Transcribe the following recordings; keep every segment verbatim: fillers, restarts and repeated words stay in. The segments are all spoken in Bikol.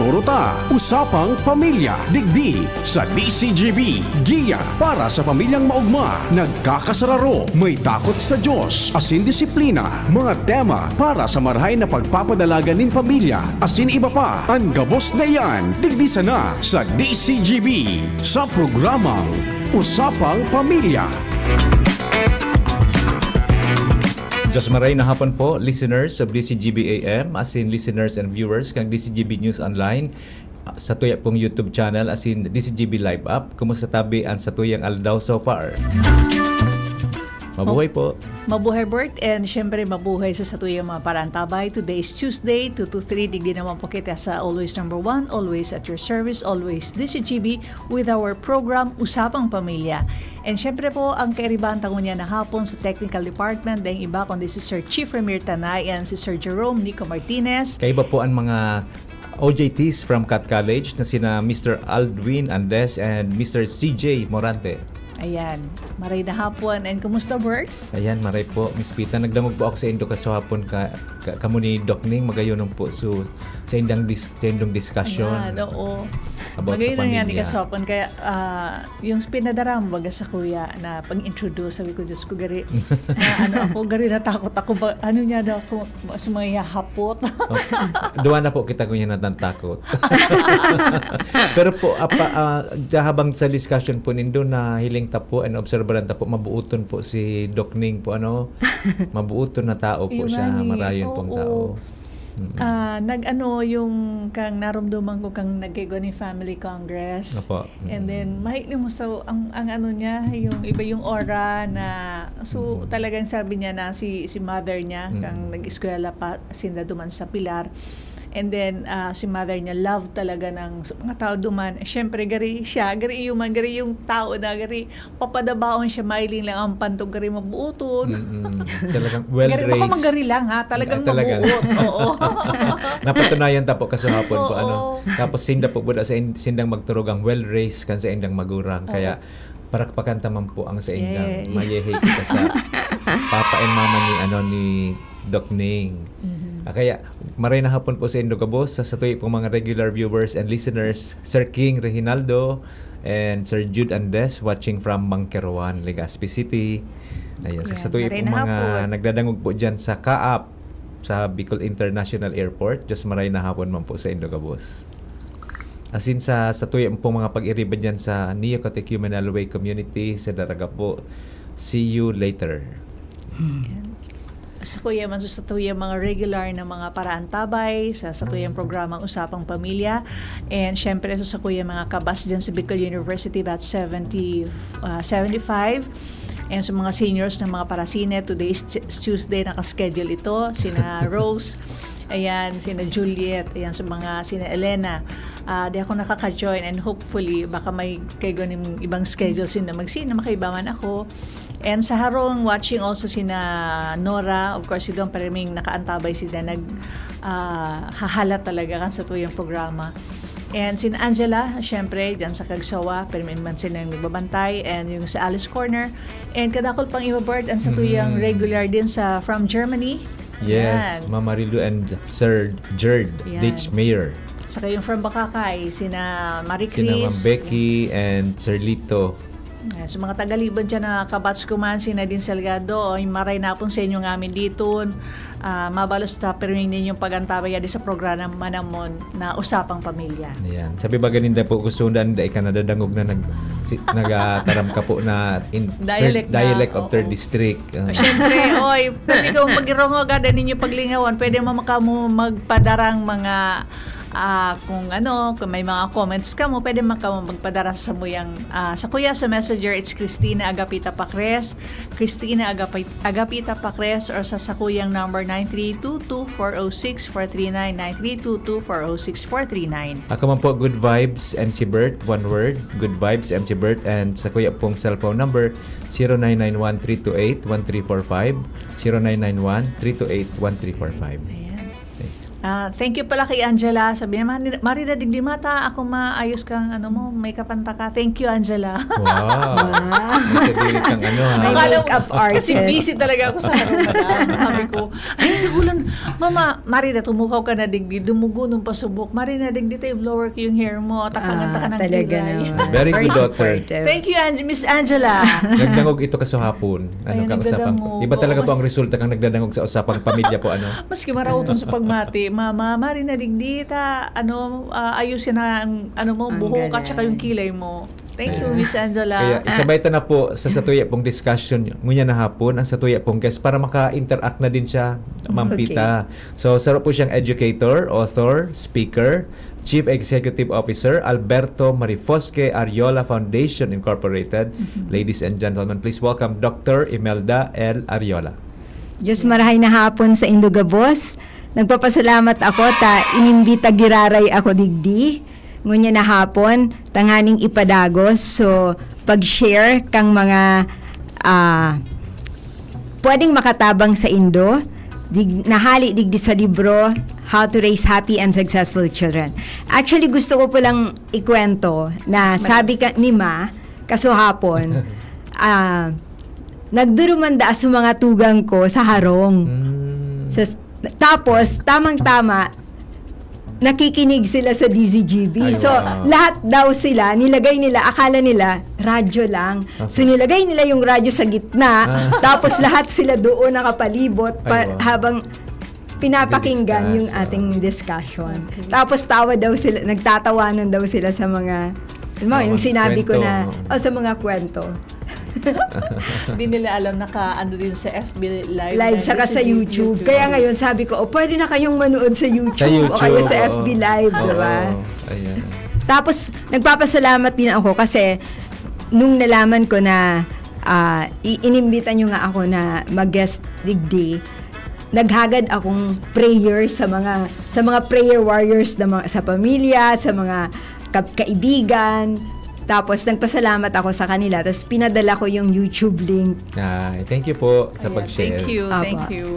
Puro ta, Usapang Pamilya, digdi sa D C G B. Giya para sa pamilyang maugma, nagkakasararo, may takot sa Diyos, asin disiplina. Mga tema para sa marahay na pagpapadalagan nin pamilya, asin iba pa. An gabos na iyan, digdi sana sa D C G B, sa programang Usapang Pamilya. Diyos maray na hapon po, listeners of D C G B A M, asin listeners and viewers kan D C G B News Online, sa tuya pong YouTube channel, asin D C G B Live app. Kumusta tabi an satuyang aldaw so far? Mabuhay po. Mabuhay, Bert, and syempre mabuhay sa satuyang mga paraantabay. Today is Tuesday, two to three. Digdi naman po kita sa always number one, always at your service, always D C G B with our program Usapang Pamilya. And syempre po, ang kairibahan ta ngunyan na hapon sa technical department, daing iba kundi si Sir Chief Ramir Tanay and si Sir Jerome Nico Martinez. Kaiba po ang mga O J Ts from Cat College na sina Mister Aldwin Andes and Mister C J Morante. Ayan, maray na hapon. And kumusta, Bert? Ayan, maray po, Miss Pita. Nagdangog po ako sa indo kaswapon ka, ka, kamo ni Doc Ning, magayon po. So, sa indang dis-, sa indong discussion Ayan, oo. about sa Magayon na nga ni pamilya. Kaswapon. Kaya, ah, yung pinadara mo baga sa kuya na pag-introduce, sabi ko, "Diyos ko, gari, na ano ako, gari natakot ako ba, ano niya daw ako, sa mga hapot." Oh, duwa na po kita kung yan natatakot. Pero po, apa, ah, habang sa discussion po nindo, na hiling ta po, and obserbaran ta po, mabuoton po si Doc Ning po, ano, mabuoton na tao po Yung siya, ani, marayon pong oo. tao. Mm. Ah, nag-ano yung kang narumduman ko kang nagkaigwa ni Family Congress. Opo. And Mm. then, mahiling mo, so, ang, ang ano niya, yung iba yung aura na, so, Mm. talagang sabi niya na si, si mother niya, Mm. kang nag-eskwela pa, sinda duman sa Pilar. And then, ah, si mother niya, love talaga ng s-, mga tao duman. Siyempre, gari siya, gari yung man, gari yung tao na, gari, papadabaon siya, mahiling lang ang pantog, gari mabuoton. Mm-mm. Talagang well Gari, baka raised. magari lang, ha? Talagang Ah, talaga. mabuot. Oo. Napatunayan ta po kasuhapon po, Oo. ano? Tapos sinda po buda sa in-, sindang magturugang well raised kan sa indang magurang. Oo. Kaya, parakpakan ta man po ang sa indang Yay. mayehe kita sa papa and mama ni, ano, ni Doc Ning. Mhm. Ah, kaya, maray na hapon po sa indo gabos, sa, sa tuyo pong mga regular viewers and listeners, Sir King Reginaldo and Sir Jude Andes, watching from Mangkeroan, Legazpi City. Ayan, sa, Ayan, sa tuyo maray pong na mga hapon. nagdadangog po dyan sa Kaap, sa Bicol International Airport, Diyos maray na hapon man po sa indo gabos. Asin sa, sa tuyo pong mga pag-iriba dyan sa Neo Catechumenal Way Community, sa Daraga po. See you later. Sa kuya man, sa tuya mga regular na mga paraantabay, sa, sa tuyang programang Usapang Pamilya. And syempre, sa, sa kuya mga kabas dyan sa Bicol University, batch seventy, ah, seventy-five. And sa mga seniors ng mga parasine, today is Tu-, Tuesday, nakaschedule ito. Sina Rose, ayan, sina Juliet, ayan, sa mga, sina Elena. Ah, di ako nakaka-join and hopefully, baka may kaigo ning ibang schedule sila magsina, makaiba man ako. And sa harong, watching also sina Nora, of course, si Don Perming, nakaantabay sila, nag, ah, hahalat talaga kan sa tuyang programa. And sin Angela, syempre, dyan sa Kagsawa, permi man silang nagbabantay. And yung sa Alice Corner. And kadakol pang iba, Bert, ang sa tuyang Mm. regular din sa, from Germany. Yes, Yan. Mama Rilu and Sir Jerd, Yan. Ditch Mayor. Saka yung from Bakakay, sina Marie Sina Ma'am Chris. Becky and Sir Lito. Ayan, sa mga tagalibon dyan na kabats ko man, si Nadine Salgado, oy, maray na pon sa inyo ngamin dito. Ah, mabalos ta pirmi ninyong pag-antabay adi sa programa namon na Usapang Pamilya. Ayan. Sabi ba ganinda po, gusto na, dai ka nadadangog na nag-, si-, nagataram ka po na in Dialect third, na, dialect of oo. third district. Ah. Siyempre, oy, pwede kong magirongog, ada ninyo paglingawan. Pwede mo makamu-, magpadarang mga, ah, kung ano, kung may mga comments ka mo, pwede makamu-, magpadara sa muyang, ah, sa kuya sa Messenger, it's Christina Agapita Pacres, Christina Agapit-, Agapita Pacres, or sa sakuyang number, nine three two two, four oh six, four three nine, nine three two two, four oh six, four three nine. Ako man po, Good Vibes, M C Bert, one word, Good Vibes, M C Bert, and sa kuya pong cellphone number, zero nine nine one three two eight one three four five, zero nine nine one three two eight one three four five. Ayan. Okay. Ah, thank you pala kay Angela. Sabi niya, "Mari-, Marida, digdi mata, ako maayos kang ano mo, may kapanta ka." Thank you, Angela. Wow. Sa dilit ng ano, ha? May Akala makeup ko, kasi artist. Busy talaga ako sa harong, madam. Sabi ko, "Ay, hindi ko lang. Mama, Marida, tumukaw ka na digdi. Dumugo nung pasubok. Marida, digdi tayo, blower ko yung hair mo. Takangan Ah, taka ng talaga kilay." naman. Very good, daughter. Supportive. Thank you, Ange, Miss Angela. Nagdangog ito kasahapon. Ano, Ayun, kausapang. nagdadangog. Iba talaga Oo, po ang mas- resulta kang nagdadangog sa usapang pamilya po, ano? Maski marauton sa pagmati, "Mama, Marida, digdi ta, ano, ah, ayusin na ang, ano mo, Ang buhok at galing. saka yung kilay mo." Thank you, Ayan. Miss Angela. Kaya isabay ta na po sa satuya pong discussion ngunyan na hapon, ang satuya pong guest para maka-interact na din siya, Ma'am Okay. Pita. So, saro po siyang educator, author, speaker, Chief Executive Officer, Alberto Marifosque Ariola Foundation Incorporated. Ladies and gentlemen, please welcome Doctor Imelda L. Ariola. Diyos marahay na hapon sa indo gabos. Nagpapasalamat ako ta inimbita giraray ako digdi. Ngunyan na hapon, tanganing ipadagos. So, pag-share kang mga ah, pwedeng makatabang sa indo, dig, nahali digdi sa libro, How to Raise Happy and Successful Children. Actually, gusto ko po lang ikwento na Mas sabi ka ni Ma, kasuhapon, ah, nagdurumanda sa mga tugang ko sa harong. Mm. Sa, tapos, tamang-tama, nakikinig sila sa D Z G B. Ay, So, wow. Lahat daw sila, nilagay nila, akala nila, radyo lang. So, Okay. Nilagay nila yung radyo sa gitna, Ah. Tapos lahat sila doon nakapalibot pa, Ay, wow. habang pinapakinggan Nagdi-discuss, yung ah. ating discussion. Okay. Tapos tawa daw sila, nagtatawanan daw sila sa mga, alam mo, Mga yung sinabi ko kwento, na, oo. oh, sa mga kwento. Hindi nila alam naka ano din sa F B live. Live na saka din sa YouTube. Kaya ngayon, sabi ko, oh, pwede na kayong manood sa YouTube, Sa YouTube, o kaya sa oo. F B Live, di ba? Oo, ayan. Tapos, nagpapasalamat din ako kasi nung nalaman ko na ah, i- inimbita nyo nga ako na mag-guest digdi, naghagad akong prayer sa mga sa mga prayer warriors na mga, sa pamilya, sa mga ka- kaibigan. Tapos nagpasalamat ako sa kanila. Tapos pinadala ko yung YouTube link. Ay, thank you po sa Ayan, pag-share. Thank you, Apo. Thank you.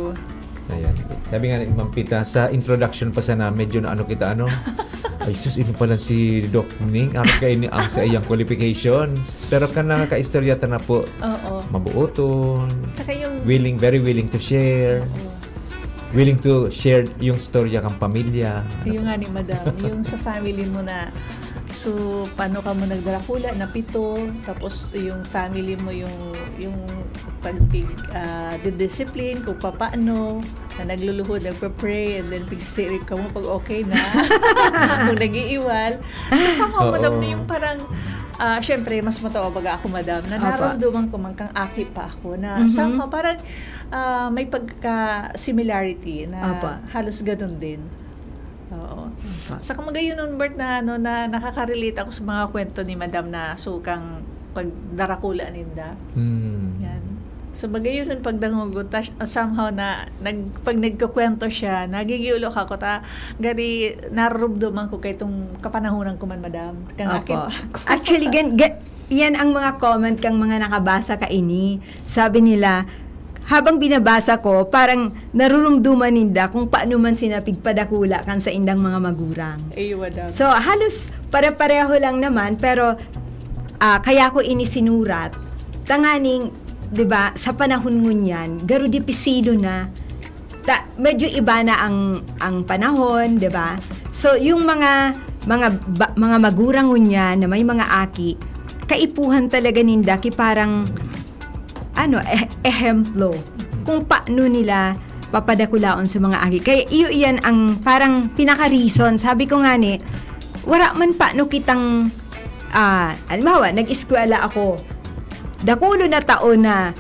Ayan. Sabi nga ni Ma'am Pita, sa introduction pa sana, medyo na ano kita, ano? Ay, sus, ino pala si Doc Ning? Ano kayo ni ang sa iyang qualifications? Pero kan nakakaistorya ta na po, Oo. mabuoton, Saka yung willing, very willing to share, Oo. willing to share yung storya kang pamilya. Yung nga ni madam, yung sa family mo na, so, paano ka mo nagdarakula na pito, tapos yung family mo yung, yung pag ah, didiscipline kung papaano, na nagluluhod, nagpa-pray, and then pigsisirip ka mo pag okay na, kung nag-iiwal. So, somehow, Oo. Madam, na yung parang, ah, syempre, mas matawa baga ako, Madam, na Opo. naramdaman ko man kang aki pa ako, na Mhm. somehow, parang ah, may pagka-similarity na Opo. Halos ganun din. Oo. Opo. Saka magayon nun, Bert, na, ano, na nakaka-relate ako sa mga kwento ni Madam na sukang pagdarakula ninda. Hmm. Yan. So, magayon nun pagdangog ko, tas, somehow na, nag, pag nagkukwento siya, nagigiulok ako, ta, gari, narurumduman ko kay itong kapanahonan ko man, Madam. Kang aki Opo. pa ako. Actually, gan, ga- yan ang mga comment kang mga nakabasa kaini. Sabi nila, habang binabasa ko, parang narurumduman ninda kung paano man sila pigpadakula kan sa indang mga magurang. Ay, madam. So, halos pare-pareho lang naman, pero ah, kaya ko ini sinurat. Tanganing, di ba, sa panahon ngunyan, garo dipisido na. Ta, medyo iba na ang, ang panahon, di ba? So, yung mga, mga, ba- mga magurang ngunyan na may mga aki, kaipuhan talaga ninda ki parang, ano, eh, ehemplo kung paano nila papadakulaon sa mga aki. Kaya iyo iyan ang parang pinaka-reason. Sabi ko nga ni, wala man paano kitang, ah, halimbawa, nag-eskwela ako. Dakulo na taon na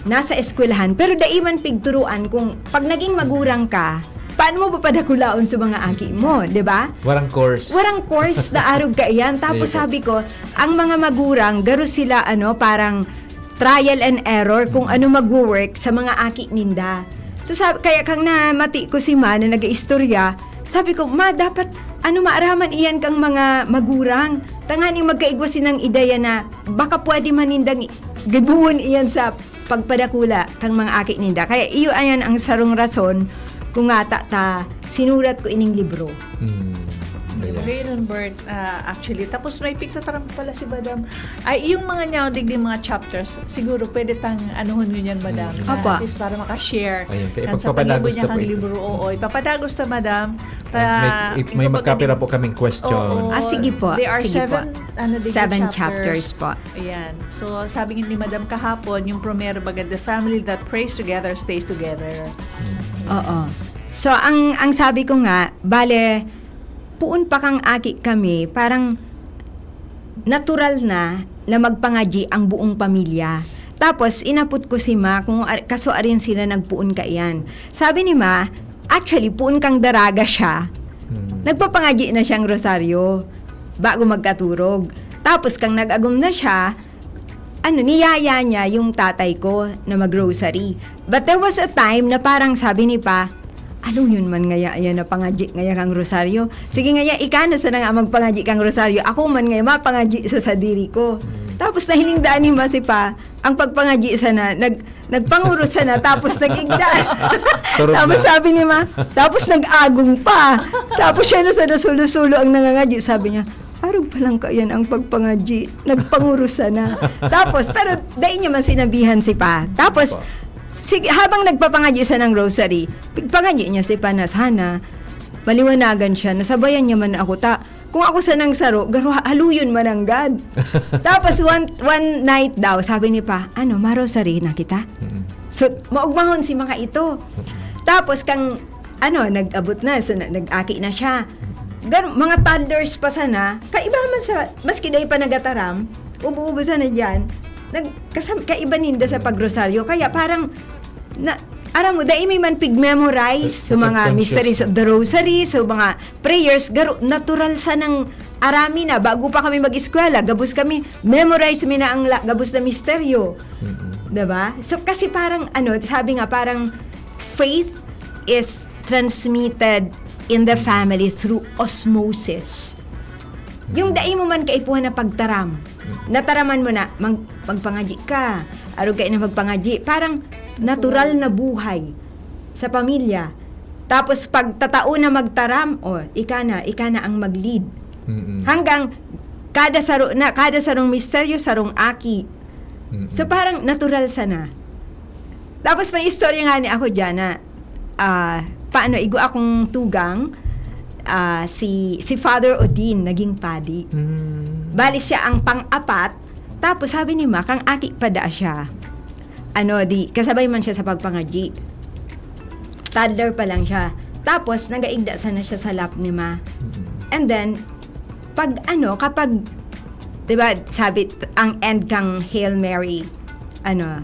nasa eskwelahan, pero dai man pigturuan kung pag naging magurang ka, paano mo papadakulaon sa mga aki mo, di ba? Warang course. Warang course na arog kaiyan. Tapos Ayun po. Sabi ko, ang mga magurang, garo sila, ano, parang trial and error kung ano mag-work sa mga aki ninda. So, sab- kaya kang namati ko si Ma na nag-iistorya, sabi ko, "Ma, dapat ano maaraman iyan kang mga magurang. Tanganing magkaigwa sinang ideya na baka pwede man nindang i- gibuon iyan sa pagpadakula kang mga aki ninda." Kaya iyo ayan ang sarong rason kung nga ta, ta sinurat ko ining libro. Hmm. Di ba, Ayan. Raymond Bert, ah, actually. Tapos may pigtataram pala si Madam. Ay, yung mga niya, digdi mga chapters, siguro pwede tang anuhon ngunyan, Madam. Mm. Na Apo. At least para makashare. Ayun, kaya Kan sa ipagpapadagos pangibo niya na po kang ito. libro. Oo, ipapadagos na, Madam. At may, may magkapira po kaming question. Oo. Ah, sige po. They are Sige seven, po. ano, digdi Seven chapters. Chapters po. Ayan. So, sabi ni Madam kahapon, yung primero, baga, the family that prays together stays together. Oo. So, ang ang sabi ko nga, bale, puon pa kang aki kami, parang natural na na magpangadyi ang buong pamilya. Tapos, inapot ko si Ma kung ar- kaso arin sila nagpuon kaiyan. Sabi ni Ma, actually, puon kang daraga siya. Hmm. Nagpapangadyi na siyang rosaryo bago magkaturog. Tapos, kang nag-agom na siya, ano, niyaya niya yung tatay ko na mag-rosary. But there was a time na parang sabi ni Pa, "Ano yun man ngaya yan na pangadyi ngaya kang rosaryo? Sige ngaya, ika na sana nga magpangadyi kang rosaryo. Ako man ngaya mapangadyi sa sadiri ko." Tapos nahiling daan ni Ma si Pa, ang pagpangadyi sana, nag, nagpanguro sana, tapos nag-igdaan. Turog Tapos na. Sabi ni Ma, tapos nag-agong pa. Tapos siya na sana sulo-sulo ang nangangadyi. Sabi niya, "Arog pa lang kaiyan ang pagpangadyi. Nagpanguro sana." Tapos, pero dai niya man sinabihan si Pa. Tapos, Opo. Sige, habang nagpapangadyi siya ng rosary, pigpangadyi niya si Pa na sana maliwanagan siya, nasabayan niya man ako ta. Kung ako sanang saro, garo haluyon man ang God. Tapos one, one night daw, sabi ni Pa, "Ano, ma-rosary na kita?" Mm. So, maugmahon si mga ito. Tapos kang, ano, nag-abot na, so, na- nag-aki na siya. Gan, mga toddlers pa sana, kaiba man sa, maski dai pa nagataram, ubo-ubo sana dyan, nag, kasam, kaiba ninda sa pagrosaryo. Kaya parang, na, aram mo, dai mi man pig-memorize sa mga Subconscious. Mysteries of the Rosary, sa mga prayers, garo, natural sanang arami na. Bago pa kami mag-eskwela, gabos kami, memorize mi na ang la, gabos na misteryo. Mm-mm. Diba? So, kasi parang, ano, sabi nga, parang faith is transmitted in the family through osmosis. Yung dai mo man kaipuhan na pagtaram, nataraman mo na, mag, magpangadyi ka, arog ka na magpangadyi, parang natural na buhay sa pamilya. Tapos pag tatao na magtaram, o, ika na, ika na ang mag-lead. Mm-mm. Hanggang kada saro na, kada sarong misteryo, sarong aki. Mm-mm. So parang natural sana. Tapos may istorya nga ni ako dyan na, ah, paano, igo akong tugang, ah, si, si Father Odin naging padi. Mm. Bali siya ang pang-apat, tapos sabi ni Ma, kang aki pa da siya. Ano, di, kasabay man siya sa pagpangadyi. Toddler pa lang siya. Tapos, nagaigda sana siya sa lap ni Ma. Mm-mm. And then, pag ano, kapag, di ba, sabi, t- ang end kang Hail Mary, ano,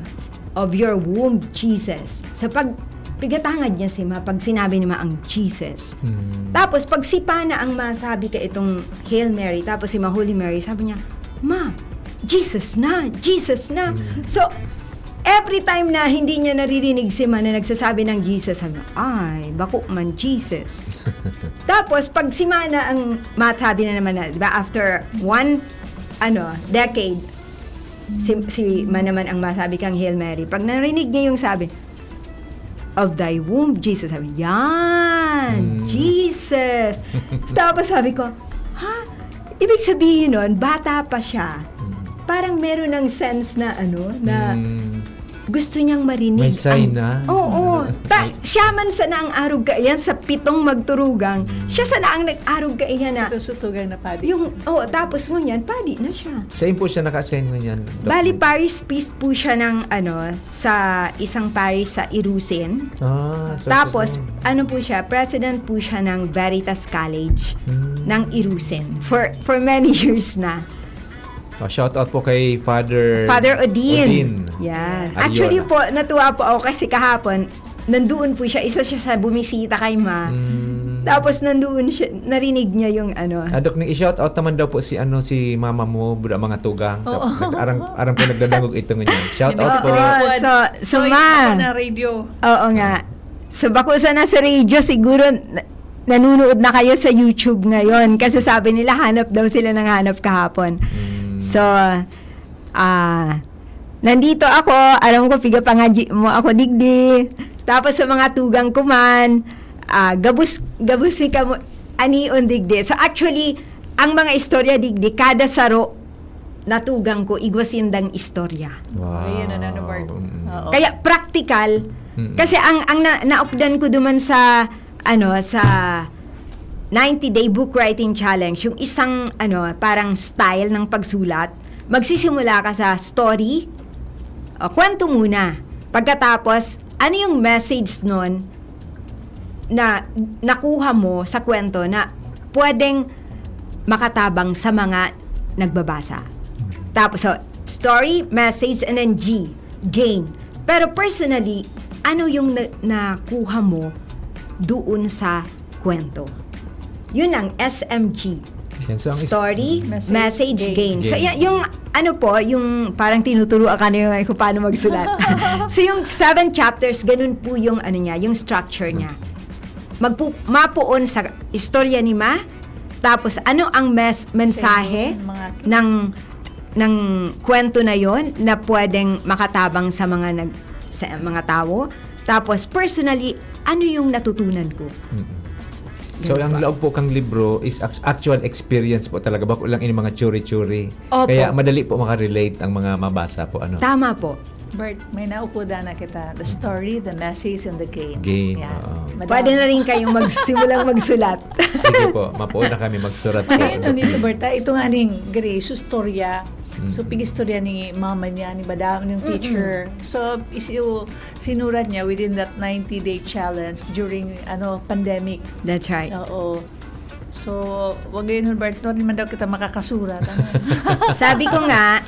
"Of your womb, Jesus." So, pag pigatangad niya si Ma, pag sinabi ni Ma ang Jesus. Mm. Tapos, pag si Pa na ang masabi ka itong Hail Mary, tapos si Ma Holy Mary, sabi niya, "Ma, Jesus na, Jesus na." Mm. So, every time na hindi niya naririnig si Ma na nagsasabi ng Jesus, sabi niya, "Ay, bako man Jesus." Tapos, pag si Ma na ang masabi na naman na, di ba, after one, ano, decade, si, si Ma naman ang masabi kang Hail Mary. Pag narinig niya yung sabi, "Of thy womb, Jesus." Sabi, "Yan, Mm. Jesus." Tapos sabi ko, "Ha? Ibig sabihin nun, bata pa siya. Mm. Parang meron ng sense na ano, na Mm. gusto niyang marinig." May sign ang, na. Oo. Ta, siya man sana ang arog ka, yan sa pitong magturugang. Mm. Siya sana ang nag-arog ka iyan na. Ito sutugang na padi. Yung, oh, tapos ngunyan, padi na siya. Saan po siya naka-assign ngunyan, Doc? Bali, parish priest po siya ng, ano, sa isang parish sa Irusin. Ah, so, Tapos, so, ano po siya, president po siya ng Veritas College Hmm. ng Irusin for for many years na. Oh, shout out po kay Father Father Odin. Odin. Yan. Arion. Actually po, natuwa po ako kasi kahapon, nandoon po siya. Isa siya sa bumisita kay Ma. Mm. Tapos nandoon siya, narinig niya yung ano. Ah, Doc, nang i-shout out naman daw po si ano si mama mo, Buda Mga Tugang. Oo. Nag-arang, arang po nagdadangog ito ngayon. Shout out po. Oo, so, so, Joy, Ma. Ako na radio. Oo nga. So, bako sana sa radio, siguro na- nanunood na kayo sa YouTube ngayon kasi sabi nila hanap daw sila ng hanap kahapon. Mm. So, ah, nandito ako, alam ko piga pangadyi mo ako digdi. Tapos sa mga tugang ko man, Ah, gabos, gabos ni kamo, ani on digdi. So, actually, ang mga istorya digdi, kada saro, natugang ko, igwa sindang istorya. Wow. Ayun, ano, ano, Bart? Mm. Oo. Kaya practical, Mm. kasi ang, ang na, naokdan ko duman sa, ano, sa ninety-day book writing challenge, yung isang, ano, parang style ng pagsulat, magsisimula ka sa story, o, kwento muna. Pagkatapos, ano yung message nun na nakuha mo sa kwento na pwedeng makatabang sa mga nagbabasa? Tapos, so, story, message, and then G, gain. Pero personally, ano yung na- nakuha mo doon sa kwento? Yun ang S M G. Yan, so ang is- Story, Message, message, gain. gain. So, Gain. yan, yung ano po, yung parang tinuturuan ka na yung kung paano magsulat. So, yung seven chapters, ganun po yung ano niya, yung structure niya. Magpu- mapuon sa istorya ni Ma, tapos ano ang mes- mensahe Sending mga ng ng kwento na yon na pwedeng makatabang sa mga nag sa mga tao. Tapos personally, ano yung natutunan ko? Mm. So, ang laog po kang libro is act- actual experience po talaga. Bako lang ini mga theory-theory. Opo. Kaya madali po makarelate ang mga mabasa po. Ano? Tama po. Bert, may naukodan na kita. The story, the message, and the game. Game, Yan. Oo. Madami. Pwede na rin kayong magsimulang magsulat. Sige po, mapuon na kami magsurat po. Ngayon, ano ito, Bert, ah? Ito nga ning Grace, istorya. Mm. So, pig-istorya ni mama niya, ni madam, yung teacher. So, is, sinurat niya within that ninety-day challenge during ano pandemic. That's right. Oo. So, wag yun, Humberto, hindi man daw kita makakasurat. Ano? Sabi ko nga,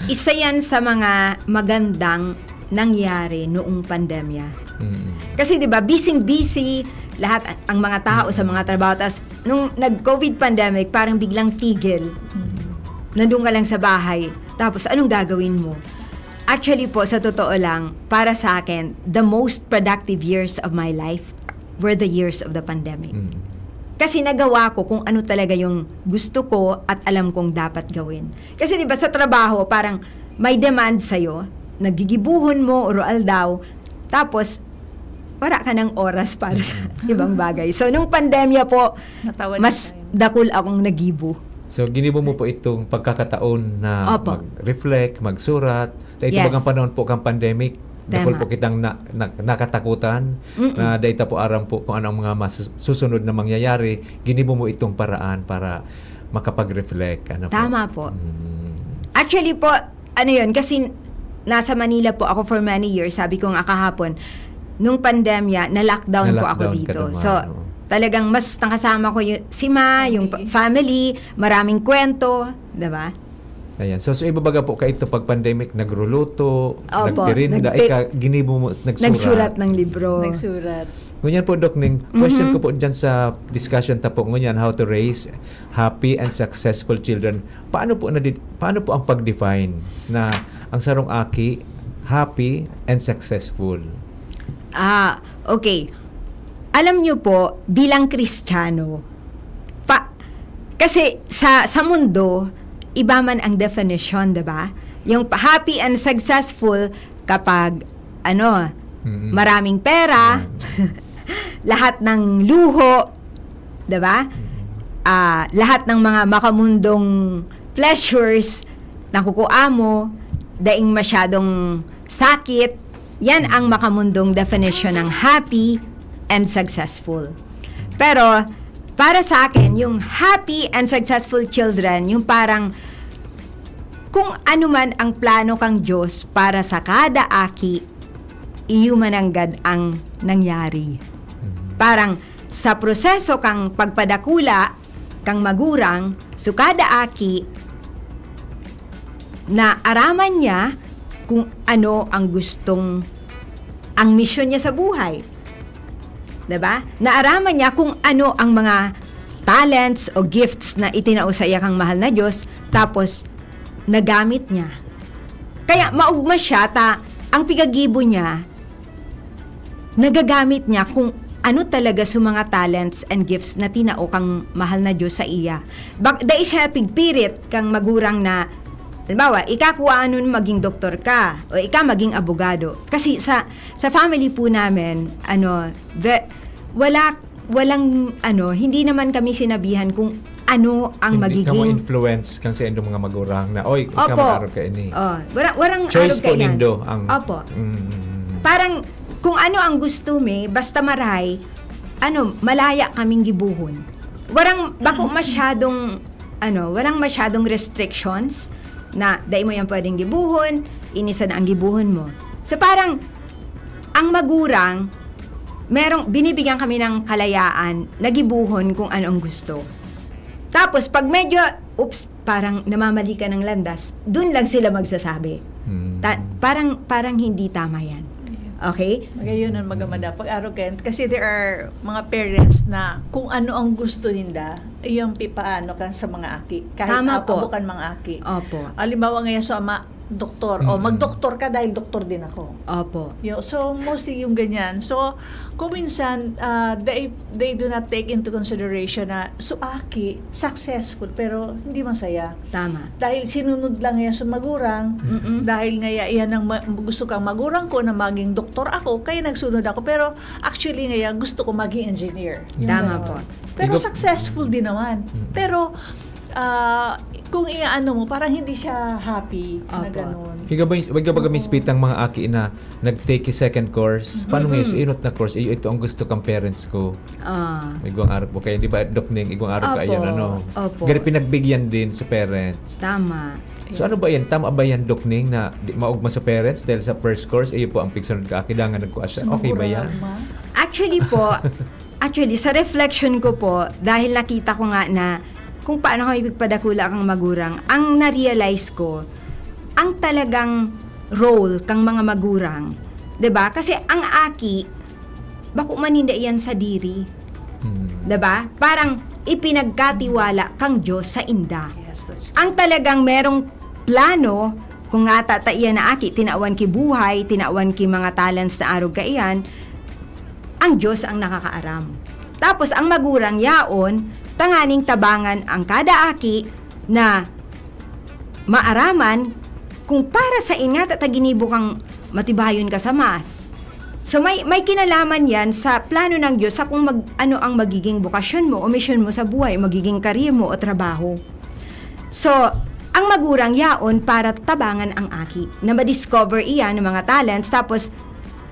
isa yan sa mga magandang nangyari noong pandemya. Mm. Kasi 'di ba, busy-busy lahat ang mga tao sa mga trabaho. Tapos nung nag-COVID pandemic, parang biglang tigil. Nandun ka lang sa bahay. Tapos anong gagawin mo? Actually po, sa totoo lang, para sa akin, the most productive years of my life were the years of the pandemic. Mm. Kasi nagawa ko kung ano talaga yung gusto ko at alam kong dapat gawin. Kasi 'di ba, sa trabaho, parang may demand sa'yo, nagigibuhon mo, uro-aldaw, tapos wala ka ng oras para sa ibang bagay. So, nung pandemya po, Natawad mas tayo. Dakul akong nagibo. So, ginibo mo po itong pagkakataon na Opo. mag-reflect, magsurat. Dahil Yes. Bagang panahon po kang pandemic, dakul Tama. po kitang na, na, nakatakutan, Mm-mm. na dahil ta po aram po kung ano ang mga masus- susunod na mangyayari, ginibo mo itong paraan para makapag-reflect. Ano po? Tama po. Mm. Actually po, ano yun, kasi nasa Manila po ako for many years, sabi ko nga kahapon, nung pandemya, na-lockdown po ako Na-lockdown ka dito. naman, So, oo. talagang mas nakasama ko yung, si Ma, yung pa- family, maraming kwento, 'di ba? Ayan. So, so ibabaga po kayo ito pag pandemic, nagruluto, Opo, nagtirinda, nagti- ika, ginibo mo, nagsurat. Nagsurat ng libro. Nagsurat. Ngunyan po, Doc Ning, question Mhm. ko po dyan sa discussion ta po ngunyan, how to raise happy and successful children. Paano po, nadi- paano po ang pag-define na ang sarong aki happy and successful? Ah, okay. Alam nyo po, bilang Kristiyano, pa, kasi sa sa mundo, iba man ang definition, 'di ba? Yung pa- happy and successful kapag ano, Mm-mm. maraming pera, lahat ng luho, 'di ba? Ah, lahat ng mga makamundong pleasures nakukuha mo, daing masyadong sakit, yan ang makamundong definition ng happy and successful. Pero, para sa akin, yung happy and successful children, yung parang kung ano man ang plano kang Diyos para sa kada aki, iyo mananggad ang nangyari. Parang sa proseso kang pagpadakula kang magurang, so kada aki, naaraman niya kung ano ang gustong, ang misyon niya sa buhay. 'Di ba? Naaraman niya kung ano ang mga talents o gifts na itinao sa iya kang mahal na Diyos, tapos nagamit niya. Kaya maugma siya ta ang pigagibo niya, nagagamit niya kung ano talaga sa mga talents and gifts na tinao kang mahal na Diyos sa iya. Bak- dai siya pigpirit kang magurang na, halimbawa, ika kuanon maging doktor ka o ika maging abogado. Kasi sa sa family po namin, ano, ve- wala walang, ano, hindi naman kami sinabihan kung ano ang Hindi ka magiging ma-influence kan saindong mga magurang na, "Oy, ikaw Opo. mag-arog ka ini." Oh, warang, warang Choice arog ka po yan. nindo ang Opo. Mm. Parang kung ano ang gusto mi, basta marahay, ano, malaya kaming gibuhon. Warang bako masyadong ano, warang masyadong restrictions na dai mo yan pwedeng gibuhon, ini sana ang gibuhon mo. So parang ang magurang merong binibigyan kami ng kalayaan na gibuhon kung ano ang gusto. Tapos pag medyo oops, parang namamali ka ng landas, dun lang sila magsasabi. Mm. Ta- parang parang hindi tama yan. Okay? Magayon ang magamada pag arrogant kasi there are mga parents na kung ano ang gusto ninda, iyang pipaano ka sa mga aki. Kahit Tama ab- po. abo kan mga aki. Opo. Halimbawa ngayon sa ama, doktor. O, Mm. magdoktor ka dahil doktor din ako. Opo. Yo, so, mostly yung ganyan. So, kung minsan, uh, they, they do not take into consideration na so aki, successful, pero hindi masaya. Tama. Dahil sinunod lang yan sa magurang, Mm-mm. dahil nga ya- yan ang ma- gusto kang magurang ko na maging doktor ako, kaya nagsunod ako. Pero actually nga ya, gusto ko maging engineer. Yung Tama ganon. po. Pero Igo- successful din naman. Mm. Pero ah, kung iaano mo, parang hindi siya happy na Opo. ganon. Iga ba, iga ba kami Oo. pitang mga aki na nag-take second course? Paano Mm-mm. ngayon? So, inot na course? Iyo, ito ang gusto kang parents ko. Ah, Igwang arog po kayo. Di ba, Dokning? Igwang arog ka, Opo. ayan, ano? Opo. Gari pinagbigyang din sa parents. Tama. So, ano ba yan? Tama ba yan, Dokning, na di maugma sa parents dahil sa first course, iyo po ang pigsunod ka, kailangan nagkuha siya. Sa Okay ba magurang yan? ma- Actually po, actually, sa reflection ko po, dahil nakita ko nga na kung paano kami pigpadakula kang magurang, ang na-realize ko, ang talagang role kang mga magurang, 'di ba? Kasi ang aki, bako man ninda iyan sadiri, Hmm. 'di ba? Parang ipinagkatiwala kang Diyos sa inda. Yes, that's Ang talagang merong plano, kung nga tata iyan na aki, tinawan ki buhay, tinawan ki mga talents na arog kaiyan, ang Diyos ang nakakaaram. Tapos ang magurang yaon, tanganing tabangan ang kada aki na maaraman kung para sa inga ta ginibo kang matibayon ka sa math. So may may kinalaman yan sa plano ng Diyos sa kung mag, ano ang magiging bokasyon mo o misyon mo sa buhay, magiging career mo o trabaho. So, ang magurang yaon para tabangan ang aki na ma-discover iyan ng mga talents tapos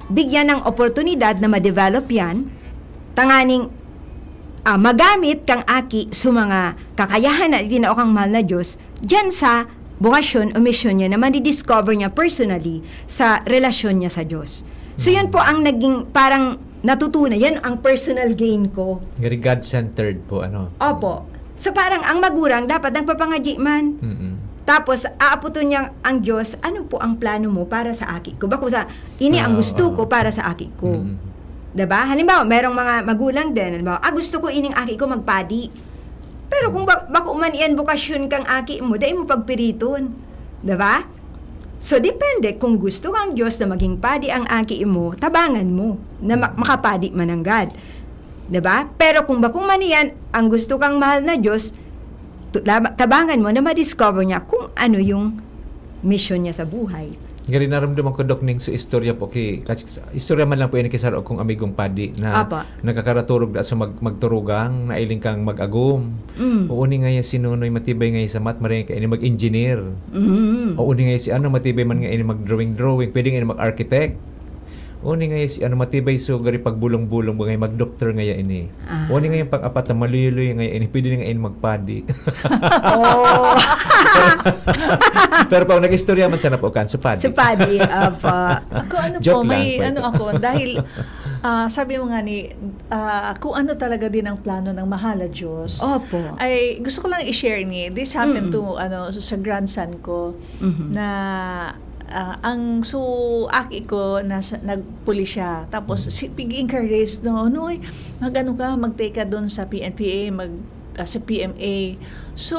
bigyan ng oportunidad na ma-develop yan tanganing ah, magamit kang aki sa mga kakayahan na itinao kang mahal na Diyos diyan sa bokasyon o misyon niya na madi-discover niya personally sa relasyon niya sa Diyos. So yun po ang naging parang natutunan. Yan ang personal gain ko. Very God-centered po, ano? Opo. So parang ang magurang dapat nagpapangadyi man. Mm-mm. Tapos aaputon niya ang Diyos, ano po ang plano mo para sa aki ko? Bako sa, ini ang Ah, gusto ah. ko para sa aki ko. Mm. 'Di ba? Halimbawa, merong mga magulang din, halimbawa, ah, gusto ko ining aki ko magpadi. Pero kung ba, bako man iyan bokasyon kang aki mo, dai mo pagpiriton. 'Di ba? So, depende kung gusto kang Diyos na maging padi ang aki mo, tabangan mo na ma- makapadi mananggad. 'Di ba? Pero kung bako man iyan, ang gusto kang mahal na Diyos, tu- laba- tabangan mo na ma-discover niya kung ano yung misyon niya sa buhay. Ngari naramdaman ko, Dok, ning sa istorya po, ki, kas- istorya man lang po ini ki Saro kong amigong padi na Apa. nakakaraturog da sa mag, magturugang, nailing kang mag-agom. Mm. Uuni nga yan si Nonoy, matibay nga yan sa math, maray nga ini mag-engineer. Mm. Uuni nga yan si ano, matibay man nga ini mag-drawing-drawing, pwede nga ini mag-architect. Uuni nga yan si ano, matibay so gari pagbulong-bulong, nga mag-doctor nga yan ini. Ah. Uuni nga yung pang-apat na maluluy nga yan ini, pwede nga ini magpadi. Oh. Pero pag nag-istorya man sana po kan, sa padi. Sa padi, apa. Ako ano Joke po, may lang po ano ito. ako, dahil ah, sabi mo nga ni, ah, kung ano talaga din ang plano ng mahal na Diyos. Opo. Ay, gusto ko lang i-share ni, this happened Mm. to ano sa grandson ko Mhm. na ah, ang so aki ko nasa nagpuli siya. Tapos si pig-encourage no, noy, magano ka, magtake ka doon sa P N P A, mag ah, sa P M A. So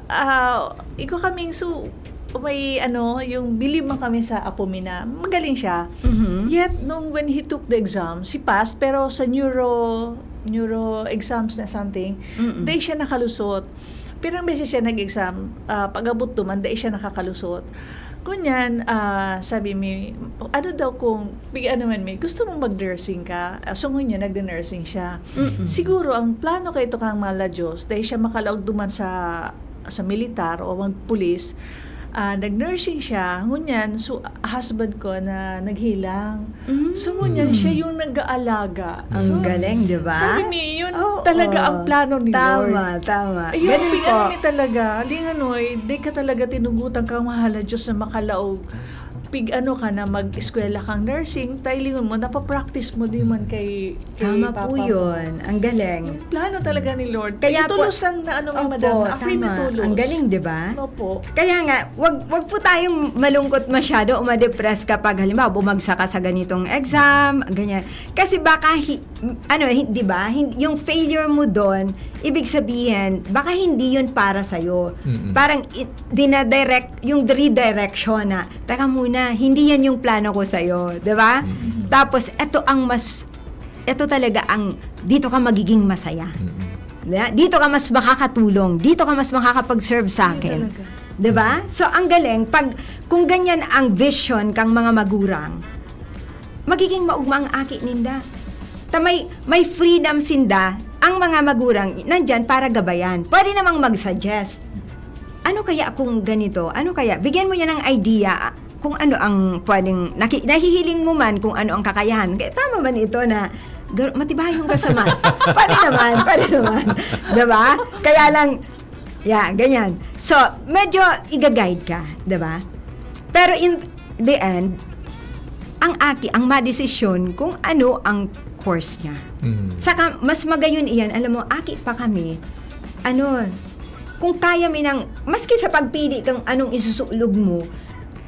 ah, iko kaming so may ano, yung bilib man kami sa apo mi na magaling siya. Mhm. Yet nung when he took the exam, he passed pero sa neuro neuro exams na something, Mm-mm. di siya nakalusot. Pirang beses siya nag-exam, ah, pag-abot duman, dai siya nakakalusot. Ngunyan, ah, sabi mi, ano daw kung, bigyan naman mi, "Gusto mo mag-nursing ka?" Ah, so ngunyan, nagda-nursing siya. Mm-mm. Siguro, ang plano kay ito kang Mala Diyos, dahil siya makalaog duman sa, sa militar o magpulis, ah, nag-nursing siya, ngunyan, so, husband ko na naghilang. Mm. So, ngunyan, Mm. siya yung nag-aalaga. Ang So, galing, di ba? sabi mi, yun Oo. talaga ang plano ni Tama, Lord. tama. Ayun, Ganun pig-ano po. mi talaga, linganoy, di ka talaga tinugutan kang Mala Diyos na makalaog. Pig-ano ka na mag-eskwela kang nursing, tay lingon mo, napapractice mo di man kay, kay Tama po Papa mo. yun. Ang galing. Yung plano talaga ni Lord. Kaya Itulos po, lang na ano, opo, madam, na free tama. na tulos. Ang galing, di ba? Opo. Kaya nga, wag, wag po tayong malungkot masyado o ma-depress kapag halimbawa bumagsak ka sa ganitong exam, ganyan. Kasi baka, hi-, ano, hi-, di ba? Hin-, yung failure mo doon, ibig sabihin, baka hindi yun para sa'yo. Mm-mm. Parang i-, dinadirect, yung redirection na, "Teka muna, hindi yan yung plano ko sa'yo." Di ba? Mm-mm. Tapos, eto ang mas, eto talaga ang, dito ka magiging masaya. Mm-mm. Di ba? Dito ka mas makakatulong, dito ka mas makakapag-serve sa Yun akin. talaga. Di ba? So, ang galing, pag, kung ganyan ang vision kang mga magurang, magiging maugma ang aki ninda. Ta may, may freedom sinda, ang mga magurang nandyan para gabayan. Pwede namang mag-suggest. "Ano kaya kung ganito? Ano kaya?" Bigyan mo niya ng idea kung ano ang pwedeng naki-, nahihiling mo man kung ano ang kakayahan. Kaya tama man ito na gar-, matibayon ka sa math. Pwede naman, pwede naman. Di ba? Kaya lang, yeah, ganyan. So, medyo iga-guide ka, di ba? Pero in the end, ang aki ang madesisyon kung ano ang course niya. Mm. Saka, mas magayon iyan, alam mo, aki pa kami, ano, kung kaya mi nang, maski sa pagpili kang anong isusulog mo,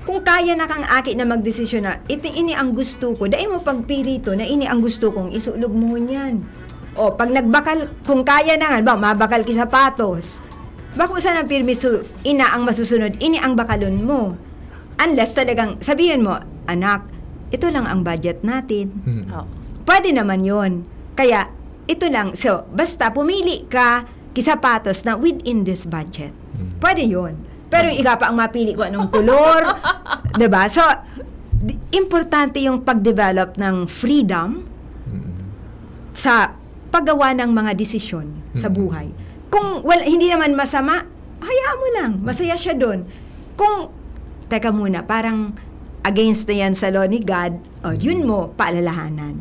kung kaya na kang aki na magdesisyon na, "Ito, ini ang gusto ko," dai mo pagpirito na, "Ini ang gusto kong isulog mo niyan." O, pag nagbakal, kung kaya na nga, ba, mabakal ki sapatos, bako sana pirmi su-, ina ang masusunod, ini ang bakalon mo. Unless talagang sabihin mo, "Anak, ito lang ang budget natin." Hmm. Oh. Pwede naman yon. Kaya, ito lang. So, basta pumili ka ki sapatos na within this budget. Hmm. Pwede yon. Pero yung iga pa ang mapili kung anong kulor, 'di ba? So, di-, importante yung pag-develop ng freedom Mm. sa paggawa ng mga desisyon sa Mm. buhay. Kung wal-, hindi naman masama, hayaan mo lang, masaya siya dun. Kung, teka muna, parang against na yan sa law ni God, o, yun Mm. mo, paalalahanan.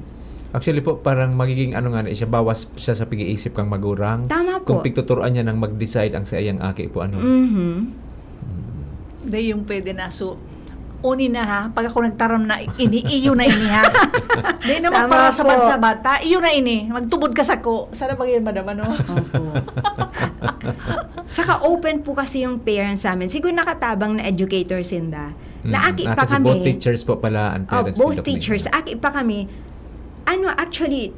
Actually po, parang magiging ano nga na siya, bawas siya sa pag-iisip kang magurang. Tama Kung po. pigtuturuan niya nang mag-decide ang saiyang aki po, ano. Mhm. Mm. Dai yung pwede na, so, uni na ha, pag ako nagtaram na ini, iyo na ini ha. Dai naman Tama para sa po. bansa bata, iyo na ini, magtubod ka sako. Sana ba yan, madam, ano? Opo. Saka open po kasi yung parents sa amin. Siguro nakatabang na educator sinda. Na Mm. aki Ah, pa kasi kami. both teachers po pala ang Oh, parents both nila teachers. kanina. Aki pa kami. Ano, actually,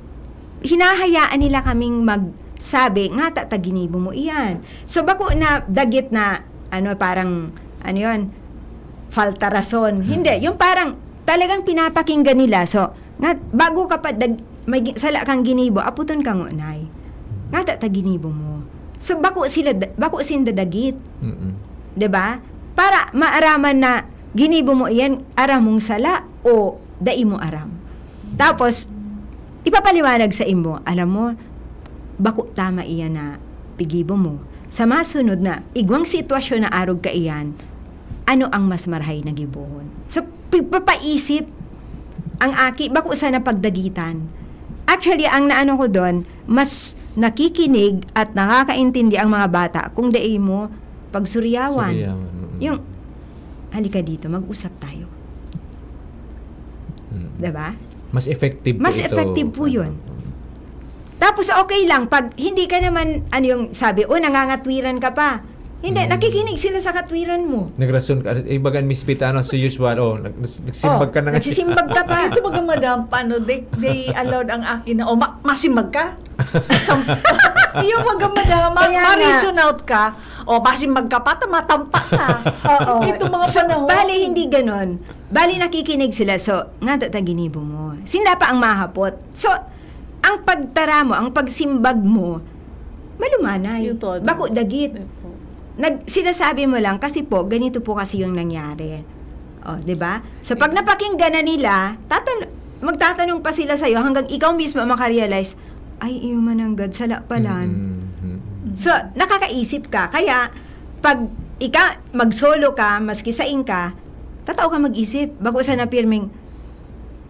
hinahayaan nila kaming magsabi, "Ngata ta ginibo mo iyan." So, bako na dagit na, ano, parang, ano yun, falta rason. Hindi, Mm. yung parang talagang pinapakinggan nila. So, nga, bago ka pa dag-, may gi-, sala kang ginibo, aputon ka ngunay. "Ngata ta ginibo mo." So, bako sila da-, bako sinda dagit. Mm-mm. 'Di ba? Para maaraman na ginibo mo iyan, aram mong sala o dai mo aram. Tapos, ipapaliwanag sa imo, "Alam mo, bako tama iyan na pigibo mo. Sa masunod na igwang sitwasyon na arog kaiyan, ano ang mas marahay na gibohon?" So, pigpapaisip ang aki, bako sana pagdagitan. Actually, ang naano ko dun, mas nakikinig at nakakaintindi ang mga bata kung dai mo pagsuryawan. Suryawan, mm. Yung, "Halika dito, mag-usap tayo." Mm. 'Di ba? Mas effective po Mas ito, effective po ano, yun. mm. Tapos okay lang, pag hindi ka naman, ano yung sabi, "Oh, nangangatwiran ka pa." Hindi, Mm. nakikinig sila sa katwiran mo. Nagrason ka. Eh, baga, Miss Vita, ano, as usual, oh, nag-, nas-, nagsimbag Oh, ka na nga. nagsisimbag ka pa. Ito baga, madam, paano? They, they allowed ang aki na, "Oh, ma-, masimbag ka?" Sam-, yung baga, madam, ma-, Kaya nga. ma-reason out ka, "Oh, masimbag ka pa, ta matampa ka." Oo. Itong mga So, panahon. bale, hindi ganon. Bale, nakikinig sila. So, "Ngata ta ginibo mo?" Sinda pa ang mahapot. So, ang pagtara mo, ang pagsimbag mo, malumanay. Yun todo. Bako dagit. Ito. Nag-, sinasabi mo lang kasi po, ganito po kasi yung nangyari. O, di ba? So, pag napakinggan na nila, tatan-, magtatanong pa sila sa'yo hanggang ikaw mismo makarealize, "Ay, iyo mananggad, sala palan." Mm, mm. So, nakakaisip ka. Kaya, pag ika, mag-solo ka, maski saing ka, tatao ka mag-isip. Bako sana pirming,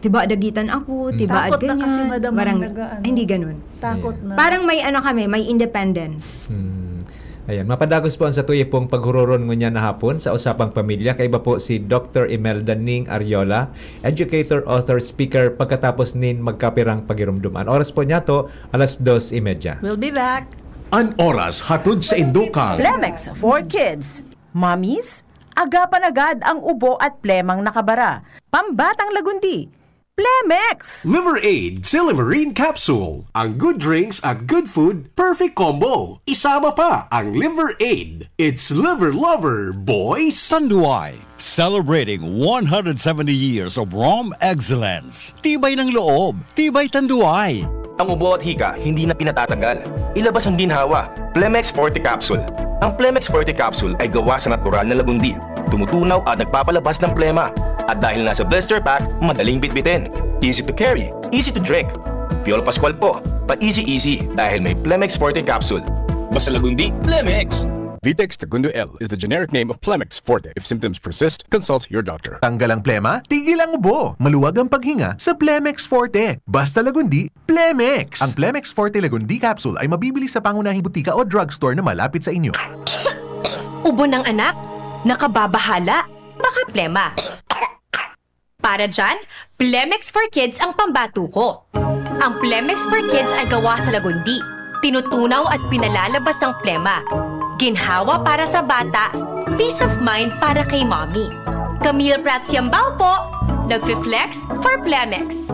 "Tiba dagitan ako, Mm. tiba Takot na kasi, ganyan." madam, ang Parang, naga-, ano, ay, hindi ganun. takot Yeah. na. Parang may ano kami, may independence. Hmm. Ayan, mapadagos po ang satuya pong paghuroron ngunyan na hapon sa Usapang Pamilya. Kaiba po si Doctor Imelda Ning Ariola, educator, author, speaker, pagkatapos nin magkapirang pagirumduman. Oras po niya to, alas dos y media. We'll be back. An oras hatod sa Indokang. Plemex for Kids. Mommies, agapan agad ang ubo at plemang nakabara. Pambatang lagundi. Plemex! Liver Aid Silymarin Capsule. Ang good drinks at good food, perfect combo. Isama pa ang Liver Aid. It's Liver Lover, boys! Tanduay, celebrating one hundred seventy years of Rome excellence. Tibay ng loob, tibay Tanduay. Ang ubo at hika, hindi na pinatatagal. Ilabas ang ginhawa. Plemex Forte Capsule. Ang Plemex Forte Capsule ay gawa sa natural na lagundi. Tumutunaw at nagpapalabas ng plema. At dahil nasa blister pack, madaling bitbitin. Easy to carry, easy to drink. Piolo Pascual po, pa-easy-easy dahil may Plemex Forte Capsule. Basta lagundi, Plemex! Vitex Segundo L is the generic name of Plemex Forte. If symptoms persist, consult your doctor. Tanggal ang plema, tigil ang ubo. Maluwag ang paghinga sa Plemex Forte. Basta lagundi, Plemex! Ang Plemex Forte Lagundi Capsule ay mabibili sa pangunahing butika o drugstore na malapit sa inyo. Ubo ng anak? Nakababahala? Baka plema. Para dyan, Plemex for Kids ang pambatuko. Ang Plemex for Kids ay gawa sa lagundi. Tinutunaw at pinalalabas ang plema. Ginhawa para sa bata, peace of mind para kay mommy. Camille Prats Yambao po, nagfi-flex for Plemex.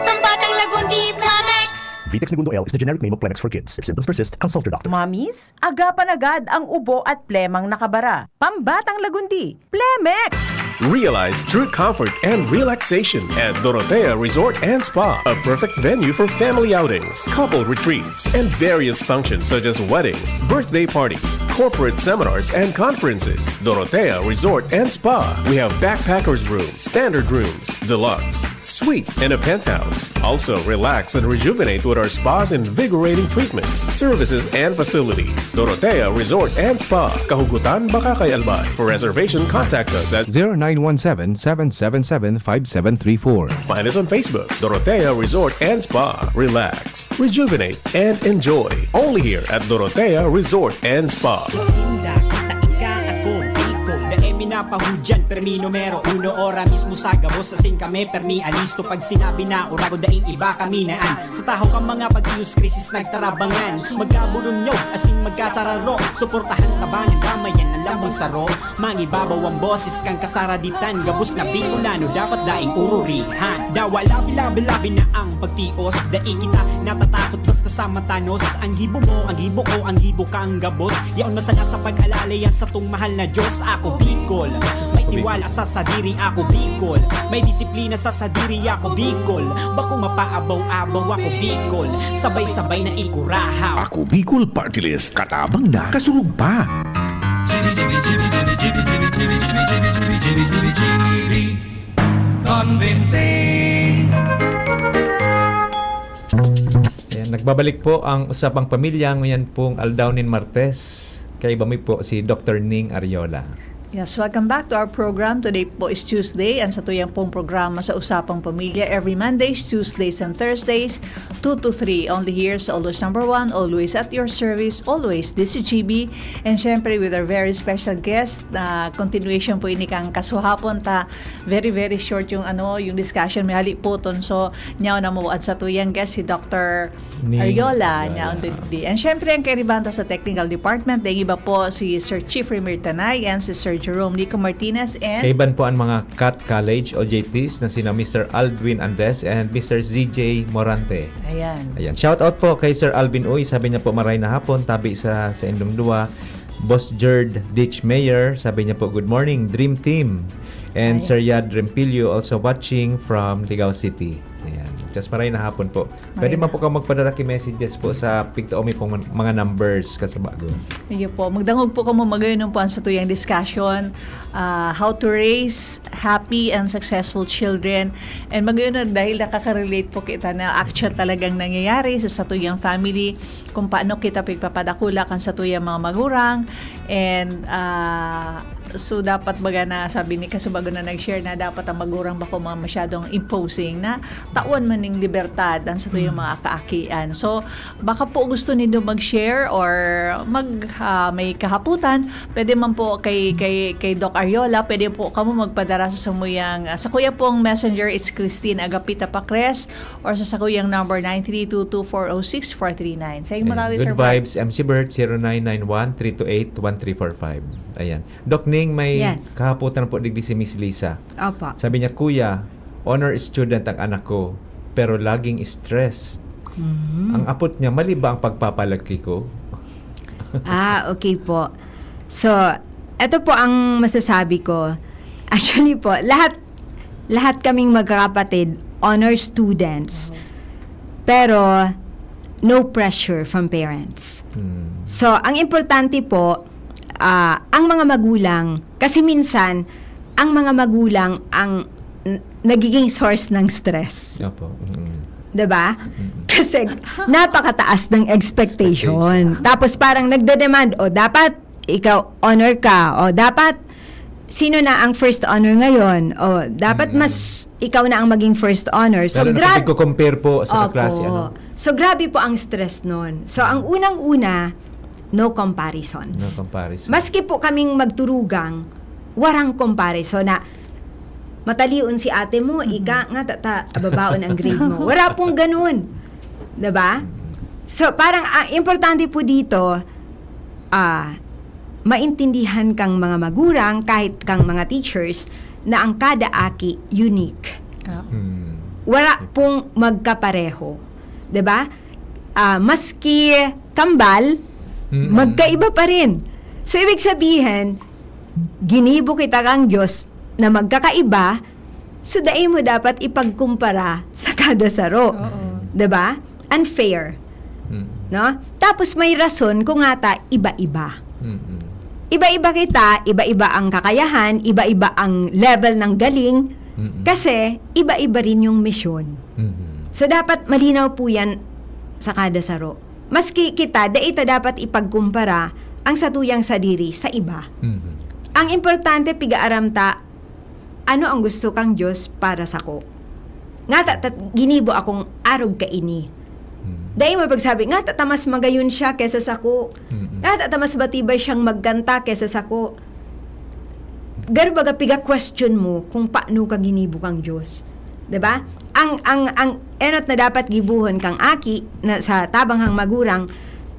Pambatang lagundi, Plemex! Vitex Segundo L is the generic name of Plemex for Kids. If symptoms persist, consult your doctor. Mommies, agapan agad ang ubo at plemang nakabara. Pambatang lagundi, Plemex! Realize true comfort and relaxation at Dorotea Resort and Spa, a perfect venue for family outings, couple retreats, and various functions such as weddings, birthday parties, corporate seminars, and conferences. Dorotea Resort and Spa. We have backpackers room, standard rooms, deluxe, suite, and a penthouse. Also, relax and rejuvenate with our spa's invigorating treatments, services, and facilities. Dorotea Resort and Spa, Kahugutan, Bacacay, Albay. For reservation, contact us at zero nine one seven, seven seven seven, five seven three four. Find us on Facebook, Dorotea Resort and Spa. Relax, rejuvenate, and enjoy. Only here at Dorotea Resort and Spa. Sinda, kita ika, ako, ikaw. Dai mi napahudyan, permi numero uno, ora mismo sa gabos, asin kami, permi alisto. Pag sinabi na, urago, daing iba kami naan. Sa tahaw kan mga pagtiyos, krisis nagtarabangan. Magkaburunyaw, asin magkasararo. Suportahan, tabangan, damayan, ang lambang saro. Mangibabaw ang boses kan kasaraditan, gabos na Bicolano dapat daing ururihan. Dawa labi-labi-labi na ang pagtios, dai kita natatakot basta sa matanos. Ang gibo mo, ang gibo ko, ang gibo kang gabos. Yaon masala sa pag-alala yan satong mahal na Diyos. Ako Bicol, may tiwala sa sadiri, ako Bicol. May disiplina sa sadiri, ako Bicol. Bako mapaabaw-abaw, ako Bicol. Sabay-sabay na ikurahaw. Ako Bicol Party List, katabang na, kasurog pa. Convincing. Ayan, nagbabalik po ang Usapang Pamilya ngayon pong aldaw nin Martes. Kaiba mi po si Doctor Ning Ariola. Yes, welcome back to our program. Today po is Tuesday. Ang satuyang pong programa sa Usapang Pamilya every Mondays, Tuesdays, and Thursdays, two to three. Only here sa Always Number One, always at your service, always D C G B. And syempre with our very special guest, na continuation po ini kan kasuhapon ta very, very short yung ano, yung discussion. May haliputon. So, nyaw na mo at satuyang guest si Doctor Ning Ariola, Ariola. Nyaw on the day. And syempre, ang kairibahan ta sa technical department, daing iba po si Sir Chief Ramir Tanay and si Sir Jerome Nico Martinez and Kaiban po ang mga Cat College O J Ts na sina Mister Aldwin Andes and Mister Z J Morante. Ayan. Ayan. Shout out po kay Sir Alvin Uy. Sabi niya po, "Maray na hapon, tabi sa, sa indong duwa." Boss Jerd Ditch Mayer, sabi niya po, "Good morning, Dream Team." And Ay. Sir Yad Rempilio also watching from Ligao City. Ayan. Just maray na hapon po. Pwede man po kamo magpadara ki messages po sa pigtaomi pong man-, mga numbers, kasubago. Iyo po. Magdangog po kamo, magayon po ang satuyang discussion. Ah, how to raise happy and successful children. And magayon na dahil nakaka-relate po kita na actual talagang nangyayari sa satuyang family, kung paano kita pigpapadakula kan satuyang mga magurang. And ah, so dapat baga na sabi ni kasubago na nag-share na dapat ang magurang bako mga masyadong imposing na tawan man ning libertad ang satuyang mga kaakian. So baka po gusto nindo mag-share or mag ah, may kahaputan, pwede man po kay kay kay Doc Ariola, pwede po kamo magpadara sa samuyang ah, sa kuya pong messenger, it's Christine Agapita Pacres, or sa sakuyang number nine three two two four oh six four three nine. Sa Ayan. Marawi, Good Sir Franz. Vibes, M C Bert, zero nine nine one three two eight one three four five. Ayan. Doc Ning, may Yes. kahapotan po digdi si Miss Lisa. Opo. Sabi niya, "Kuya, honor student ang anak ko, pero laging stressed. Mhm. Ang apot niya, mali ba ang pagpapalaki ko?" Ah, okay po. So, eto po ang masasabi ko. Actually po, lahat lahat kaming magkakapatid, honor students. Pero no pressure from parents. Hmm. So, ang importante po, ah, ang mga magulang, kasi minsan, ang mga magulang ang n- nagiging source ng stress. Opo. Mm. 'Di ba? Mm. Kasi napakataas ng expectation. Expectation. Tapos parang nagde-demand, "O, dapat ikaw honor ka. O, dapat sino na ang first honor ngayon? O, dapat Mm. mas ikaw na ang maging first honor." So, Lalo na grab- kung compare po sa Opo. kaklase, ano? So, grabe po ang stress nun. So, ang unang-una, no comparisons. No comparison. Maski po kaming magturugang, warang comparison na matalion si ate mo, ika nga tata, babaon ang grade mo. Wala pong ganun. 'Di ba? So, parang ah, importante po dito, ah, maintindihan kang mga magurang, kahit kang mga teachers, na ang kada aki unique. Ah. Hmm. Wala pong magkapareho. 'Di ba? Ah, maski kambal, Mm. magkaiba pa rin. So, ibig sabihin, ginibo kita kang Diyos na magkakaiba, so dai mo dapat ipagkumpara sa kada saro. Oo. 'Di ba? Unfair. Mm. No? Tapos may rason kung ngata iba-iba. Mm-mm. Iba-iba kita, iba-iba ang kakayahan, iba-iba ang level ng galing, Mm-mm. kasi iba-iba rin yung misyon. Mm-mm. So, dapat malinaw po yan sa kada saro. Maski kita, dai ta dapat ipagkumpara ang satuyang sadiri sa iba. Mm-mm. Ang importante, pigaaram ta, ano ang gusto kang Diyos para sako? Nga ta, ta- ginibo akong arog kaini. Mm. Dai mo pagsabi, nga ta, ta mas magayon siya kesa sako. Mm-mm. Nga ta, ta mas matibay siyang magkanta kesa sako. Garo baga piga-question mo kung paano ka ginibo kang Diyos. 'Di ba? Ang, ang, ang enot na dapat gibuhon kang aki na sa tabang hang magurang,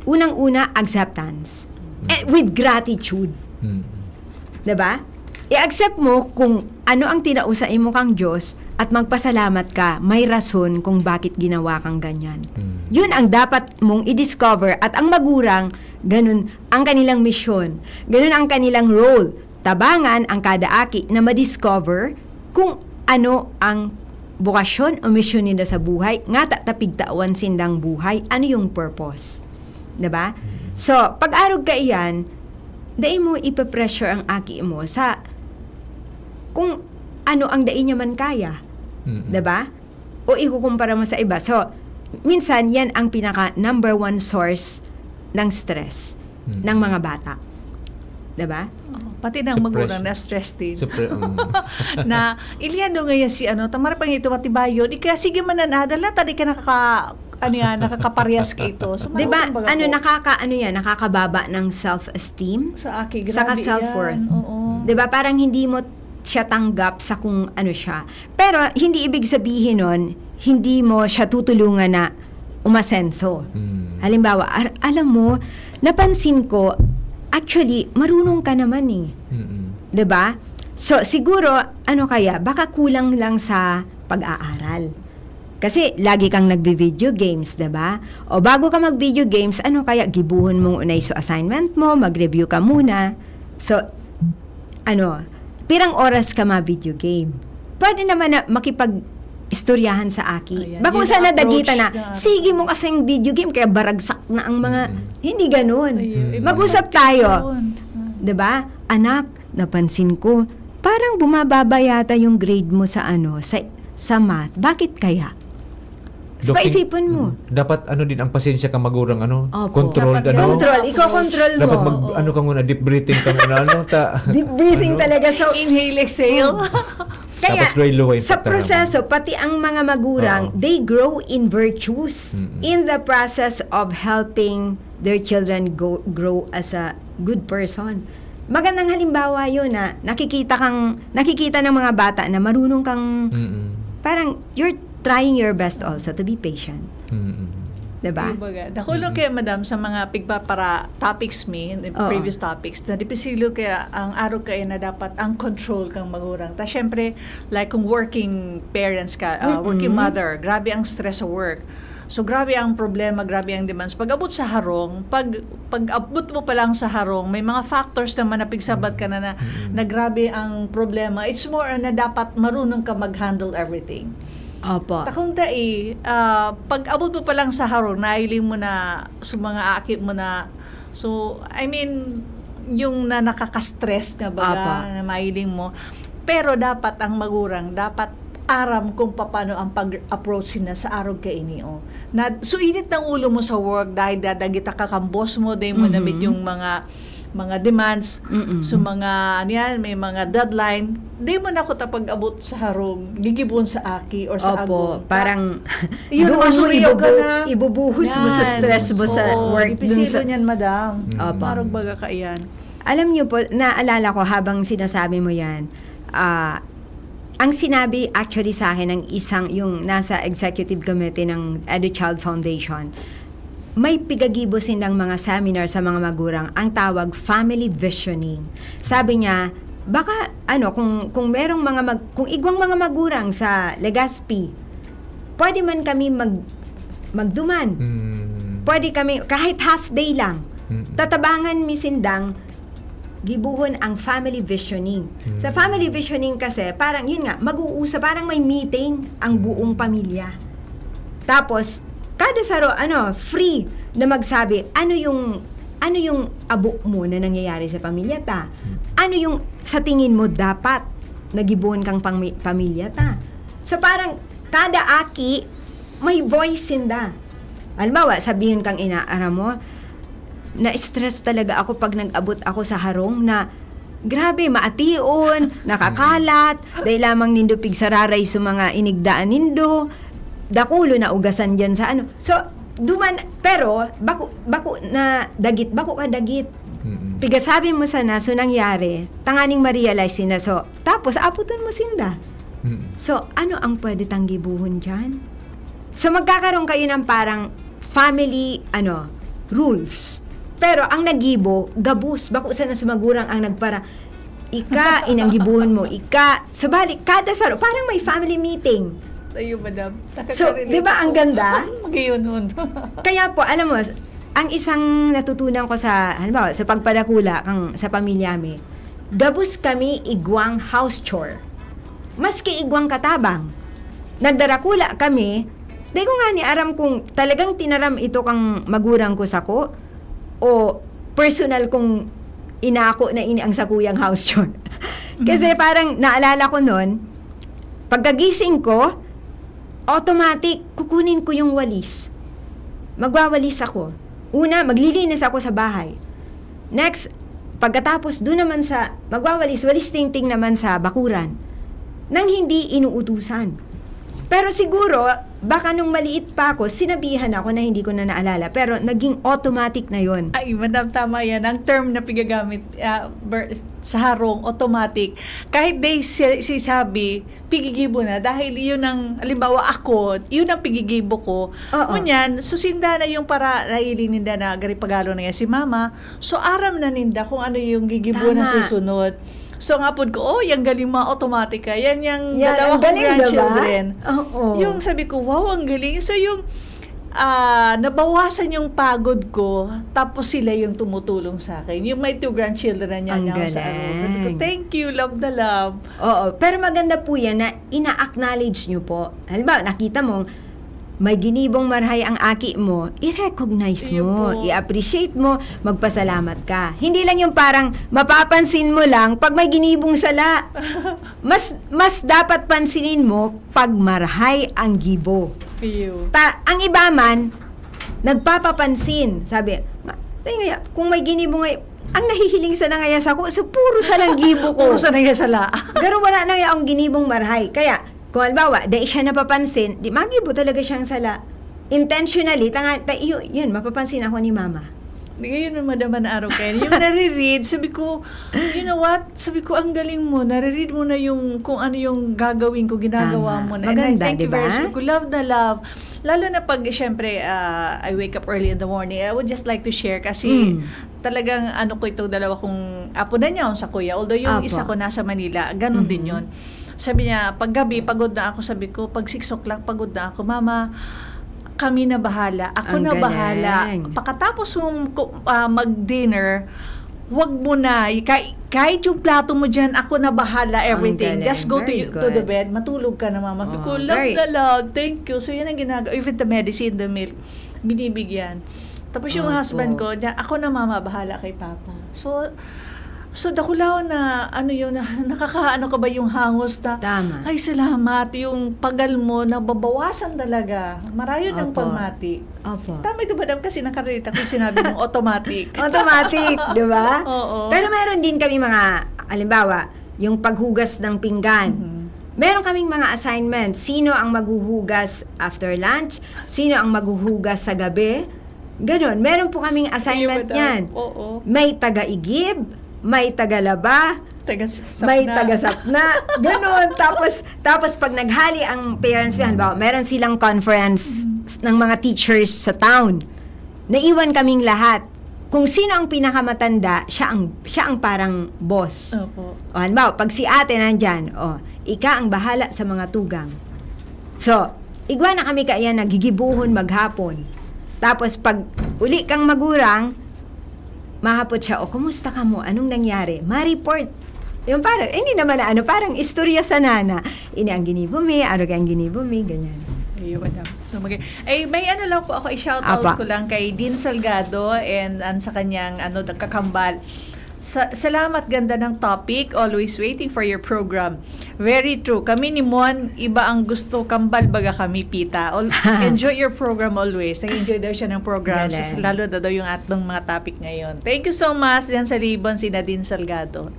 unang-una, acceptance. Eh, with gratitude. Mm. 'Di ba? I-accept mo kung ano ang tinao sa imo kang Diyos at magpasalamat ka, may rason kung bakit ginawa kang ganyan. Mm. Yun ang dapat mong i-discover at ang magurang, ganun ang kanilang misyon, ganun ang kanilang role. Tabangan ang kada aki na ma-discover kung ano ang bokasyon o misyon ninda sa buhay, nga ta- tapigtawan sindang buhay, ano yung purpose. 'Di ba? So, pag-arog ka iyan, dai mo ipe-pressure ang aki mo sa kung ano ang dai niya man kaya. Mm-mm. 'Di ba? O ikukumpara mo sa iba. So, minsan yan ang pinaka number one source ng stress Mm. ng mga bata. 'Di ba? Oh, pati ng Suppress. magulang na stress din. Supre- um, Na, Iliano ngayon si ano, tamara pa nga ito matibayon, ika sige man na nadala, tadi ka nakaka, ano yan, nakakaparehas ka ito. So, 'Di ba? magulang baga Ano po. nakaka ano yan, nakakababa ng self-esteem, Sa aki, saka grabe self-worth. Yan. Oo. 'Di ba? Parang hindi mo siya tanggap sa kung ano siya. Pero hindi ibig sabihin nun, hindi mo siya tutulungan na umasenso. Mm. Halimbawa, ar- alam mo, napansin ko, actually, marunong ka naman eh. Mm-mm. 'Di ba? So, siguro, ano kaya, baka kulang lang sa pag-aaral. Kasi lagi kang nagbi-video games, 'di ba? O bago ka mag-video games, ano kaya, gibuhon mong unay so assignment mo, mag-review ka muna. So, ano, pirang oras ka ma-video game? Pwede naman na makipag istoryahan sa aki. Ayan. Bako Yun sana ang approach dagita na, na. "Sige mo kasing video game, kaya baragsak na ang mga," Mm. hindi ganon. Ayun. Mag-usap tayo. 'Di ba? "Anak, napansin ko, parang bumababa yata yung grade mo sa ano, sa, sa math. Bakit kaya?" So, Doc, paisipon mo. mm, dapat ano din ang pasensya ka magurang ano, Opo. controlled Dapat ano. Control, iko-control mo. Dapat mag Oo. ano ka muna, deep breathing ka muna ano, ta. Deep breathing ano? Talaga. So, Inhale, exhale. Kaya, Tapos low-low yung sa pagtara mo. Proseso, pati ang mga magurang, Oo. they grow in virtues Mm-mm. in the process of helping their children go, grow as a good person. Magandang halimbawa yun na nakikita kang nakikita ng mga bata na marunong kang Mm-mm. parang you're trying your best also to be patient. Mm-mm. 'Di ba? Kumbaga, dakulo kaya, madam, sa mga pigpapara topics mi, the Oo. previous topics, na dipisilo kaya ang arog kaya na dapat ang control kang magurang. Ta syempre, like kung working parents ka, uh, working Mm-mm. mother, grabe ang stress sa work. So grabe ang problema, grabe ang demands. Pag abot sa harong, pag pag abot mo pa lang sa harong, may mga factors naman na pigsabat ka na, na, Mm-mm. na grabe ang problema. It's more na dapat marunong ka mag-handle everything. Opo. Takong dai, ah, pag abot mo pa lang sa harong, nailing mo na, so mga aki mo na, so, I mean, yung na nakaka-stress nga baga, Apa. Na mailing mo. Pero dapat ang magurang, dapat aram kung paano ang pag-approach nila sa arog kaini, oh. Na, so init ng ulo mo sa work dahil dadagita ka kang boss mo, dahil mo Mhm. na-meet yung mga mga demands, Mm-mm. so mga, ano yan, may mga deadline, di mo na ako tapag-abot sa harong, gigibon sa aki or sa Opo, agong. parang Yun, doon mo masuriyaw ka ibubu- na. ibubuhos mo sa Yan. stress mo sa Oo, work. Dun dipisilo sa, niyan, madam. Mm. Opo. Marag baga ka yan. Alam niyo po, naalala ko habang sinasabi mo yan, ah, ang sinabi actually sa akin ng isang, yung nasa executive committee ng EduChild Foundation, may pigagibo silang mga seminar sa mga magurang, ang tawag family visioning. Sabi niya, baka, ano, kung, kung merong mga mag-, kung igwang mga magurang sa Legazpi, pwede man kami mag-, magduman. Mm. Pwede kami, kahit half day lang, Mm. tatabangan mi sindang gibuhon ang family visioning. Mm. Sa family visioning kasi, parang yun nga, mag-uusa, parang may meeting ang buong pamilya. Tapos, kada saro, ano, free na magsabi, ano yung, ano yung abo mo na nangyayari sa pamilya ta? Mm. Ano yung sa tingin mo dapat nagibuhon kang pami-, pamilya ta? So, parang kada aki, may voice sinda. Halimbawa, sabihin kang ina, "Aram mo, na-stress talaga ako pag nag-abot ako sa harong na grabe, maation, nakakalat, dahil lamang nindo pigsararay sa mga inigdaan nindo, dakulo na ugasan dyan sa ano." So, duman, pero, bako, bako na dagit, bako ka dagit. Mm-mm. Pigasabi mo sana, so nangyari, tanganing ma-realize sinda. So, tapos, aputon mo sinda. Mm. So, ano ang pwede tang gibuhon dyan? So, magkakaroon kayo ng parang family, ano, rules. Pero ang nagibo, gabos. Bako sana sumagurang ang nagpara, ika, inang gibuhon mo, ika. Sa balik, kada saro, parang may family meeting. Tayo, madam. So, di ba ang ganda? Mag-iyon-on. Kaya po, alam mo, ang isang natutunan ko sa, halimbawa, sa pagpadakula kang, sa pamilya mi, gabos kami igwang house chore. Maski igwang katabang. Nagdarakula kami, di ko nga ni aram kung talagang tinaram ito kang magurang ko sako o personal kong inako na ini ang sakuyang house chore. Kasi parang naalala ko nun, pagkagising ko, automatic, kukunin ko yung walis. Magwawalis ako. Una, maglilinis ako sa bahay. Next, pagkatapos, doon naman sa, magwawalis, walis tingting naman sa bakuran. Nang hindi inuutusan. Pero siguro, baka nung maliit pa ako, sinabihan ako na hindi ko na naalala. Pero naging automatic na yon. Ay, madam, tama yan. Ang term na pigagamit ah, ber- sa harong, automatic. Kahit di si, si sabi, pigigibo na. Dahil yun ang, halimbawa ako, yun ang pigigibo ko. Oo. Ngunyan, susinda na yung para, nailing ninda na gari Pagalo na yan si mama. So, aram na ninda kung ano yung gigibo na Tama. Susunod. So, ang apod ko, "Oh, yung galing, mga automatic ka." Yan yung Yan, dalawa ang kong galing, diba? Grandchildren. Oo. Yung sabi ko, "Wow, ang galing." So, yung, ah, nabawasan yung pagod ko, tapos sila yung tumutulong sa akin. Yung may two grandchildren niya, Ang niya sa galing. Aruba. Sabi ko, "Thank you, love na love." Oo, pero maganda po yan na ina-acknowledge nyo po. Halimbawa, nakita mong may ginibong marhay ang aki mo, i-recognize Iyo mo, po. i-appreciate mo, magpasalamat ka. Hindi lang yung parang mapapansin mo lang pag may ginibong sala. Mas mas dapat pansinin mo pag marhay ang gibo. Iyo. Ta ang iba man, nagpapapansin. Sabi, "Ma-, tayo ngaya, kung may ginibo ngay-, ang nahihiling sana ngaya sako, so puro salang gibo ko." Puro sana ngaya sala. Pero wala na ngaya ang ginibong marhay. Kaya, kung halimbawa, dai siya napapansin, di magibo talaga siyang sala. Intentionally, tanga, ta, yu-, yun, mapapansin ako ni mama. Ngayon na madama na araw kayo. Yung nare-read, sabi ko, "You know what?" Sabi ko, "Ang galing mo. Nare-read mo na yung kung ano yung gagawin ko, ginagawa Tama. mo na." And I Maganda, thank you di very ba? much. Sabi ko, "Love na love." Lalo na pag, syempre, ah, I wake up early in the morning. I would just like to share kasi Mm. talagang ano ko itong dalawa kong apo na niya, sa kuya. Although yung Apo. isa ko nasa Manila, ganun din Mhm. yun. Sabi niya, pag gabi, pagod na ako, sabi ko, pag six o'clock, pagod na ako, "Mama, kami na bahala. Ako Ang na bahala. galing. Pakatapos mong ku-, ah, mag-dinner, wag mo na. Kahit, kahit yung plato mo dyan, ako na bahala Ang everything. galing. Just go to, Very you- to the good. bed. Matulog ka na, mama." Sabi ko, Oh, "Love very na love. Thank you." So, yun ang ginagawa. Even the medicine, the milk, binibigyan. Tapos yung Opo. husband ko, niya, "Ako na, mama, bahala kay papa." So, so dakulaw na, ano yun, nakakaano ka ba yung hangos na, Tama. "Ay, salamat, yung pagal mo, nababawasan talaga." Marayon ang Opo. pagmati. Opo. Tama ito, madam, kasi nakarelate ako yung sinabi mong automatic. Automatic, di ba? Oo. Pero meron din kami mga, halimbawa, yung paghugas ng pinggan. Mhm. Meron kaming mga assignment. Sino ang maghuhugas after lunch? Sino ang maghuhugas sa gabi? Ganon. Meron po kaming assignment Ayun, madam. niyan. Oo. May taga-igib, may taga-laba, Taga-sapna. may taga-sapna. Ganon. Tapos, tapos pag naghali ang parents, halimbawa, meron silang conference Mm. ng mga teachers sa town. Naiwan kaming lahat. Kung sino ang pinakamatanda, siya ang, siya ang parang boss. Opo. O, halimbawa, pag si ate nandyan, o, ika ang bahala sa mga tugang. So, igwa na kami kaya nagigibuhon maghapon. Tapos, pag uli kang magurang, mahapot siya, "O, kumusta ka mo? Anong nangyari?" Ma-report. Yung parang, hindi naman na ano, parang istorya sa nana. "Ini ang ginibo mi, aro kay ang ginibo mi," ganyan. Ayun, madam. So, mag-, eh, may ano lang po ako, i-shout out Apa. ko lang kay Dean Salgado and ang sa kanyang, ano, kakambal. Sa-, salamat, ganda ng topic. Always waiting for your program. Very true. Kami ni Mon, iba ang gusto, kambal baga kami, Pita. Al-, enjoy your program always. Nag-enjoy daw siya ng program. Galing. Sa-, lalo na daw yung atong mga topic ngayon. Thank you so much, Dean Salibon, si Nadine Salgado.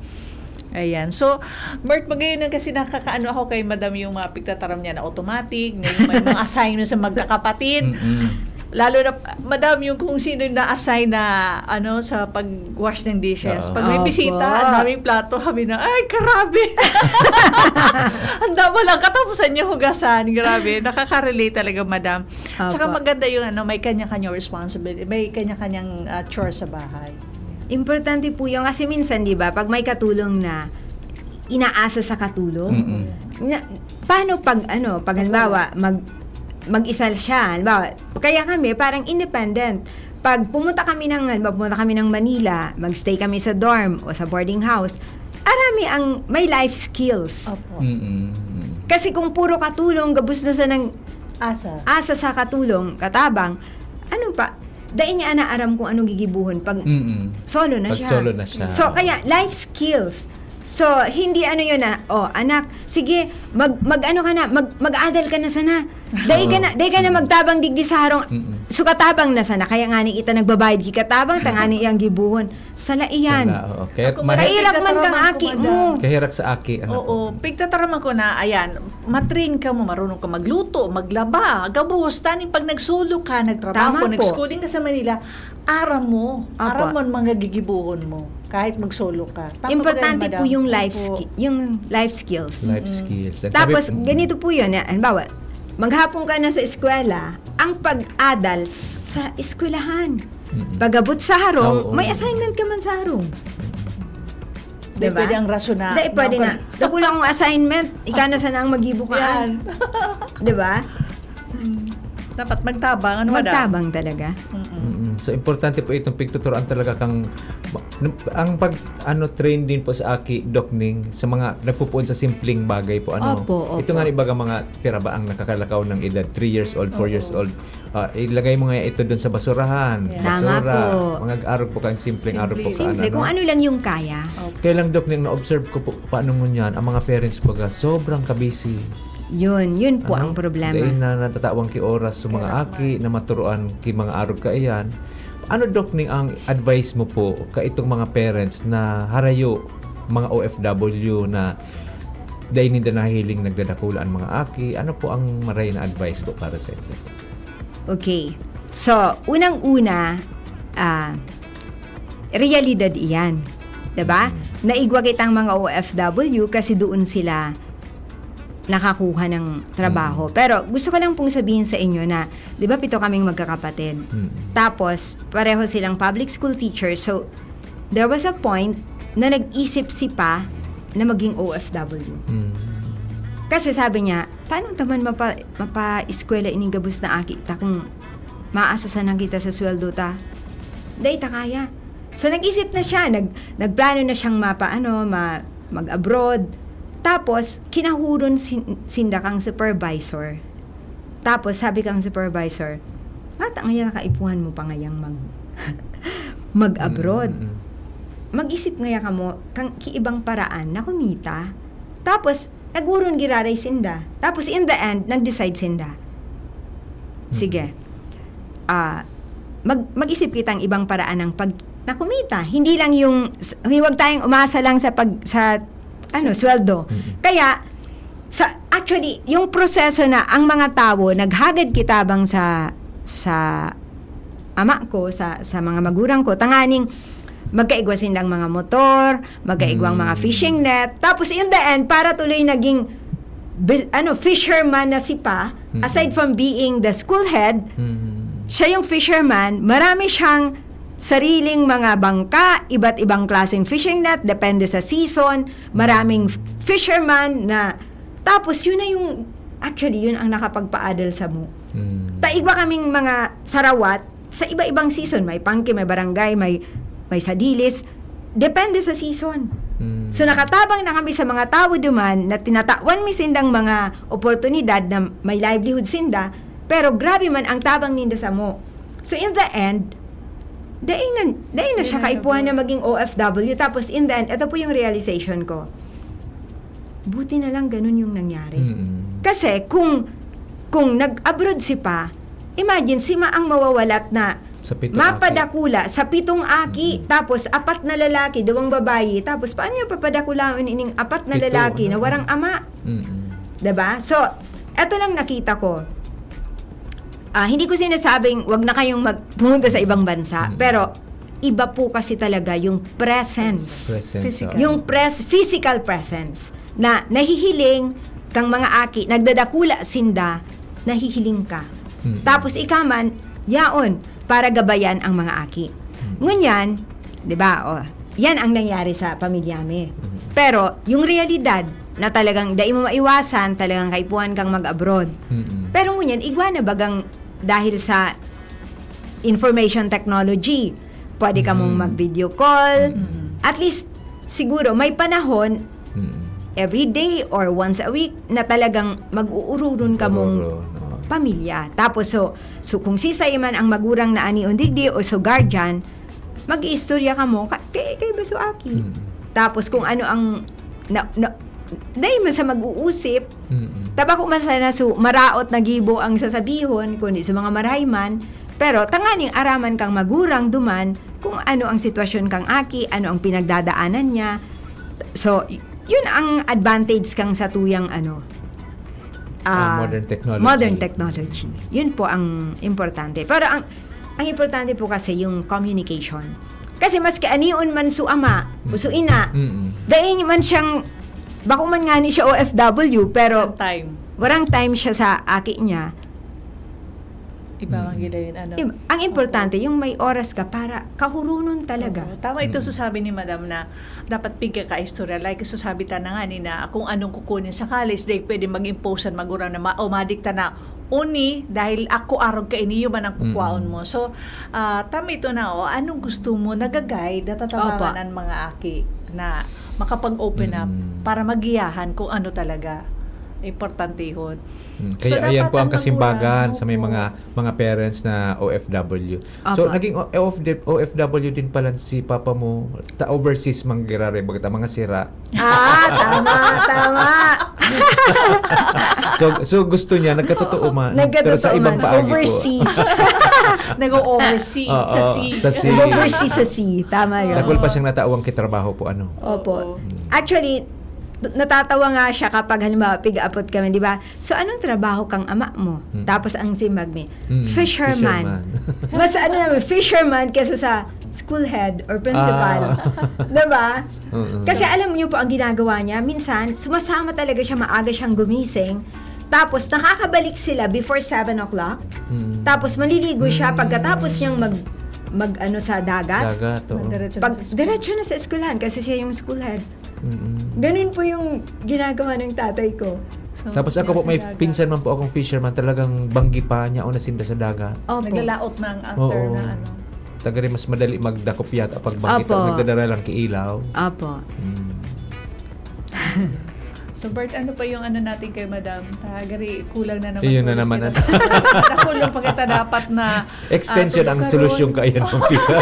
Ayan. So, Mert, magayon lang kasi nakakaano ako kay Madam yung mga pigtataram niya na automatic, na yung may mga assignment sa magkakapatid. Mm-mm. Lalo na, Madam, yung kung sino yung na-assign na, ano, sa pag-wash ng dishes. Oo. Pag may Opo. bisita, ang daming plato, kami na, "Ay, grabe!" Ang dami lang, katapusan niya hugasan. Grabe, nakaka-relate talaga, Madam. Opo. Tsaka maganda yung, ano, may kanya-kanyang responsibility, may kanya-kanyang, ah, chores sa bahay. Importante po yun. Kasi minsan, di ba, pag may katulong na inaasa sa katulong, Mm-mm. na, paano pag, ano, pag halimbawa, mag, mag-isa siya, halimbawa, kaya kami, parang independent. Pag pumunta kami ng, halimbawa, pumunta kami ng Manila, mag-stay kami sa dorm o sa boarding house, arami ang may life skills. Opo. Mm-mm. Kasi kung puro katulong, gabos na sa nang Asa. asa sa katulong, katabang, ano pa, dai niya na aram kung anong gigibuhon pag Mm-mm. solo na Pag siya. solo na siya. So, kaya life skills. So, hindi ano yun na, "Oh, anak, sige, mag, mag ano ka na, mag, mag-adal ka na sana. Dai ka Oo. na, dai ka na Mm. magtabang digdi sa harong." Mm-mm. So, katabang na sana. Kaya nga ni ita nagbabayad ki katabang, ta nga ni iyang gibuhon. Sala iyan. Sala, oo. Kaya Ako, ma- Kairak man kang pigtataraman ko, aki madam. mo. Kahirak sa aki, anak Oo, ko. pigtataraman ko na, ayan, matrain ka mo, marunong ka magluto, maglaba, gabos, tani pag nagsolo ka, nagtrabaho, Tama po. nag-schooling ka sa Manila, aram mo, Apo. aram mo ang mga gigibuhon mo, kahit magsolo ka. Tama ba Importante yan, po madam? yung life Opo. ski-, yung life skills. Life Mm. skills. And Tapos, sabi ganito po yun, eh, halimbawa, maghapon ka na sa eskwela, ang pag-adal sa eskwelahan. Mm-mm. Pag-abot sa harong, Oo. may assignment ka man sa harong. Di Diba? pwede ang rason na, Di pwede na na. okay. Dako lang ang assignment, ika na sana ang magibo ka. Yan. Di ba? Mm. Dapat magtabang, ano, madam? Magtabang talaga. Mm-mm. Mm. So, importante po itong pigtuturoan talaga kang, ang pag, ano, train din po sa aki, Doc Ning, sa mga nagpupuon sa simpleng bagay po. Ano? Opo, opo. Ito nga, ibaga mga tira ba ang nakakalakaw ng edad, three years old, four years Oo. old. Ah, ilagay mo nga ito doon sa basurahan. Yeah. Tama Basura. po. Mga arog po kang simpleng arog po Simple. ka, Simple, kung ano lang yung kaya. Opo. Kaya lang, Doc Ning, na-observe ko po, paano ngunyan, ang mga parents baga, sobrang kabisi. Yun, yun po Ano? ang problema. Dahil na natatawang ki oras sa mga Kaya aki na maturuan ki mga arog kaiyan. Ano, Doc Ning, ang advice mo po ka itong mga parents na harayo, mga O F W na dahil ninda nahihiling nagdadakula ang mga aki? Ano po ang maray na advice po para sa inyo? Okay. So, unang-una, ah, realidad iyan. Diba? Naigwa kitang mga O F W kasi doon sila nakakuha ng trabaho. Pero gusto ko lang pong sabihin sa inyo na, di ba, pito kaming magkakapatid? Mm. Tapos, pareho silang public school teacher. So, there was a point na nag-isip si Pa na maging O F W. Mm. Kasi sabi niya, "Paano ta man mapa, mapa-eskwela ining gabos na aki ta kung maasa sana kita sa sweldo ta? Dai ta kaya." So, nag-isip na siya, nag, nagplano na siyang mapa, ano, ma, mag-abroad. Tapos, kinahuron sin, sinda kang supervisor. Tapos, sabi kang supervisor, "Ngata ngayon nakaipuhan mo pa ngayang mag, mag-abroad? Mm. Mag-isip ngaya kamo kang kiibang paraan na kumita." Tapos, naghuron giraray sinda. Tapos, in the end, nag-decide sinda. Sige. Ah, mag, mag-isip kitang ibang paraan ng pag, na kumita. Hindi lang yung, s, huwag tayong umasa lang sa pag, sa, ano, sweldo. Mm. Kaya, sa, actually, yung proseso na ang mga tawo, naghagad kitabang sa, sa ama ko, sa, sa mga magurang ko, tanganing magkaigwa sindang mga motor, magkaigwang mga Mm. fishing net. Tapos, in the end, para tuloy naging bus, ano, fisherman na si Pa, Mm. aside from being the school head, Mm. siya yung fisherman, marami siyang sariling mga bangka, iba't ibang klaseng fishing net, depende sa season, maraming Mm. fisherman na, tapos yun na yung, actually, yun ang nakapagpaadal samo. Mm. Ta igwa kaming mga sarawat, sa iba-ibang season, may pangki, may barangay, may, may sadilis, depende sa season. Mm. So, nakatabang na kami sa mga tawo duman na tinatawan mi sindang mga oportunidad na may livelihood sinda, pero grabe man ang tabang ninda samo. So, in the end, dai na, dai na Dai siya na kaipuhan na nag- maging O F W. Tapos, in the end, ito po yung realization ko. Buti na lang ganun yung nangyari. Mm. Kasi kung, kung nag-abroad si Pa, imagine, si Ma ang mawawalat na Sa pitong mapadakula sa pitong aki, Mm. tapos apat na lalaki, duwang babayi, tapos paano niya papadakulaon ining apat na Pito, lalaki na ano? warang ama? Mm. 'Di ba? So, eto lang nakita ko. Ah, hindi ko sinasabing wag na kayong mag-, pumunta sa ibang bansa, Mm. pero iba po kasi talaga yung presence. Presence, Physical. oo. Yung pres-, physical presence na nahihiling kang mga aki, nagdadakula sinda, nahihiling ka. Mm. Tapos ika man, yaon, para gabayan ang mga aki. Mm. Ngunyan, 'di ba? Oh, yan ang nangyari sa pamilya mi. Mm. Pero yung realidad na talagang dai mo maiwasan, talagang kaipuhan kang mag-abroad. Mm. Pero ngunyan, igwa na bagang dahil sa information technology, pwede ka mong Mm. mag-video call. Mm. At least, siguro, may panahon, Mm. every day or once a week, na talagang mag-uururon ka mong Ururon, oo. pamilya. Tapos, so, so kung sisay man ang magurang na ani o digdi o so guardian, mag-iistorya ka mo, ka, kay, kay baso aki. Mm. Tapos kung ano ang, na, na, dahil man sa mag-uusip, Mm. tabako man sana so maraot na gibo ang sasabihon, kundi sa mga marahay man, pero tanganing araman kang magurang duman kung ano ang sitwasyon kang aki, ano ang pinagdadaanan niya. So, y-, yun ang advantage kang sa tuyang ano, Ah, ah, modern technology. modern technology. Yun po ang importante. Pero ang, ang importante po kasi yung communication. Kasi maski anion man su ama o su ina, Mm. dai man siyang, bako man ngani siya O F W, pero Ang time. warang time siya sa aki niya. Iba man Mm. gila yun, ano. Im-, ang importante, yung may oras ka para kahurunon talaga. Oo. Tama ito, Mm. susabi ni Madam na dapat pigkakaistorya. Like, susabi ta na nga ni na kung anong kukunin sa college, dahil pwede mag-impose ang magurang na ma-, o madik ta na Oni, dahil ako arog kaini, iyo man ang kukwaon Mm. mo. So, ah, tama ito na, oh, anong gusto mo, nagaguide, natatabangan Opo. ang mga aki na makapag-open up Mm. para magiyahan kung ano talaga importantehon. Mm, So, kaya ayan dapat po ang ang kasimbagan magulang, sa may oo. mga, mga parents na O F W. So, Opo. naging O-, O F D, O F W din pala si papa mo, ta-, overseas man giraray, baga ta mga sira. Ah, tama, tama. So, so gusto niya, nagkatotoo man, pero sa Nagkatotoo ibang man. paagi po. Overseas. Nag-o-oversee Oo, sa sea. sa sea. Nag-oversee sa sea. Tama yun. Dakul pa siyang natawang kitrabaho po, ano? Opo. Oo. Actually, t-, natatawa nga siya kapag, halimbawa, pig-apot kami, di ba? "So, anong trabaho kang ama mo?" Mm. Tapos ang simbag mi, Mm, "Fisherman." fisherman. Mas ano naman, fisherman kesa sa school head or principal. Ah. Di ba? Mm-mm. Kasi alam niyo po ang ginagawa niya, minsan, sumasama talaga siya, maaga siyang gumising, tapos nakakabalik sila before seven o'clock, Mm. tapos maliligo siya Mm. pagkatapos niyang mag-, mag-ano sa dagat. Dagat, oo. Diretso na Pag, sa school. diretso na sa eskwelahan kasi siya yung school head. Mm-mm. Ganun po yung ginagawa ng tatay ko. So, Tapos ako po, may sa dagat. pinsan man po akong fisherman, talagang banggi pa niya o nasinda sa dagat. Opo. Naglalaot na ang after Oo. na ano. Tagari mas madali magdakop yata pag banggi, Opo. nagdadala lang kiilaw. Opo. Mm. So, Bert, ano pa yung ano natin kay Madam? Tagari, kulang na naman Iyon na po naman kita. ang Nakulang pa kita dapat na, Extension ah, ang tutukaron. solusyon kaiyan, Ma'am Tita.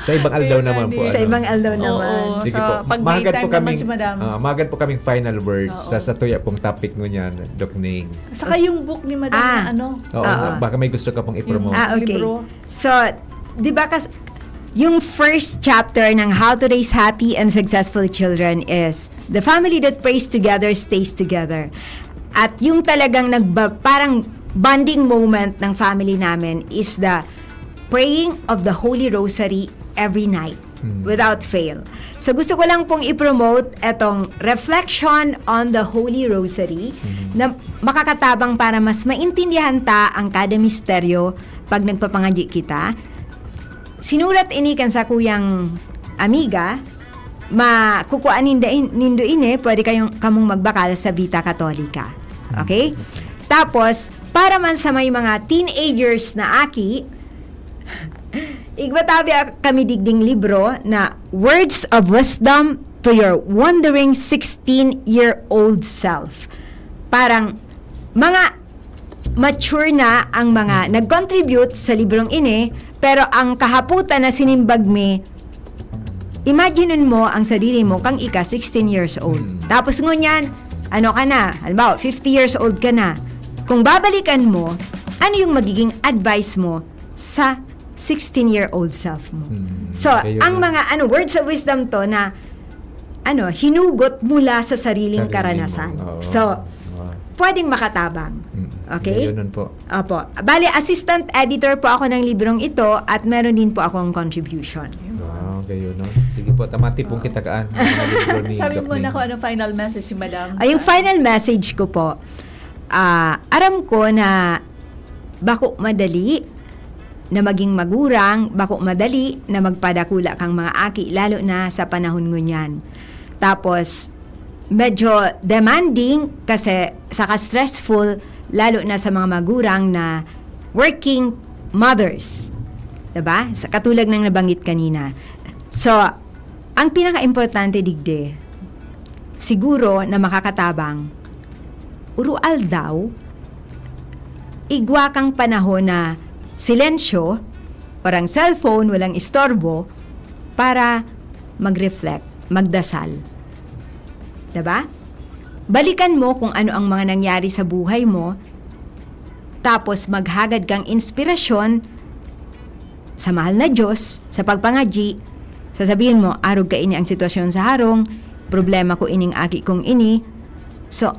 Sa ibang aldaw Ayun naman nga po, din. Sa ano. ibang aldaw Oo, naman. Sige sa po. pag may Mahagad time po naman kaming, si Madam. ah, mahagad po kaming final words Oo. sa, sa tuya pong topic ngunyan, Doc Ning. Saka yung book ni Madam Ah. na ano, Oo, Oo. baka may gusto ka pong i-promote. yung Ah, okay. libro. So, di ba kas-, yung first chapter ng How to Raise Happy and Successful Children is, "The family that prays together stays together." At yung talagang nagba-, parang bonding moment ng family namin is the praying of the Holy Rosary every night, Hmm. without fail. So, gusto ko lang pong i-promote etong Reflection on the Holy Rosary Hmm. na makakatabang para mas maintindihan ta ang kada misteryo pag nagpapangadyi kita. Sinurat ini kan sakuyang amiga, makukuha ninda in-, nindo ini, pwede kayong, kamong magbakal sa Vita Catholica. Okay? Tapos, para man sa may mga teenagers na aki, igwa tabi a-, kami digding libro na Words of Wisdom to Your Wondering Sixteen-Year-Old Self. Parang, mga mature na ang mga nag-contribute sa librong ini, pero ang kahapotan na sinimbag mi, imagine mo ang sarili mo kang ika sixteen years old. Hmm. Tapos ngunyan, ano ka na? Halimbawa, fifty years old ka na. Kung babalikan mo, ano yung magiging advice mo sa sixteen-year-old self mo? Hmm, So, kayo ang na. mga, ano, words of wisdom to na, ano, hinugot mula sa sariling Sarili karanasan. mo, oo. So, Wow. pwedeng makatabang. Mm. Okay? Yun nun po. Opo. Bali, assistant editor po ako ng librong ito at meron din po akong contribution. Wow, kayo, no? Sige po, tamati pong Oo. kita kaan, ang mga libro ni Sabi Doc mo na Ning. kung ano final message si Madam. Ay, yung final message ko po, ah, aram ko na bako madali na maging magurang, bako madali na magpadakula kang mga aki, lalo na sa panahon ngunyan. Tapos, medyo demanding kasi saka stressful, lalo na sa mga magurang na working mothers. Diba? Sa, katulad ng nabanggit kanina. So, ang pinaka-importante digdi, siguro na makakatabang, urual daw, igwa kang panahon na silensyo, walang cellphone, walang istorbo, para mag-reflect, magdasal. Diba? Balikan mo kung ano ang mga nangyari sa buhay mo, tapos maghagad kang inspirasyon sa mahal na Diyos, sa pagpangadyi, sasabihin mo, "Arog kaini ang sitwasyon sa harong, problema ko ining aki kong ini. So,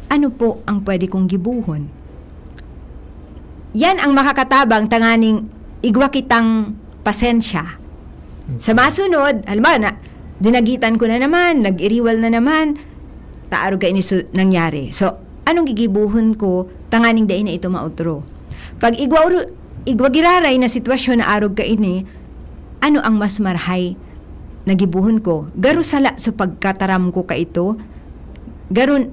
ano po ang pwede kong gibohon?" Yan ang makakatabang tanganing igwa kitang pasensya. Sa masunod, halimbawa na, dinagitan ko na naman, nag-iriwal na naman, ta arog kaini su-, nangyari. So, anong gigibohon ko tanganing dai na ito mautro? Pag igwa uru-, igwa giraray na sitwasyon na arog kaini, ano ang mas marhay na gibohon ko? Garo sala sa pagkataram ko kaito, garo n-,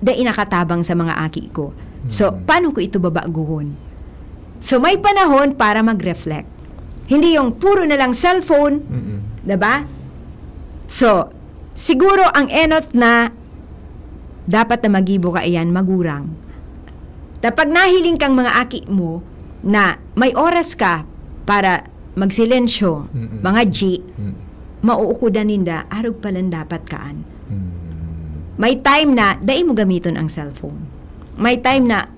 dai nakatabang sa mga aki ko. So, paano ko ito babaguhon? So, may panahon para mag-reflect. Hindi yung puro na lang cellphone, Mm-mm. 'di ba? So, siguro ang enot na dapat na magibo ka iyan, magurang. Tapag nahiling kang mga aki mo na may oras ka para magsilensyo, Mm-mm. mga G, Mm. mauukudan ninda, arog palan dapat kaan. Mm. May time na dai mo gamiton ang cellphone. May time na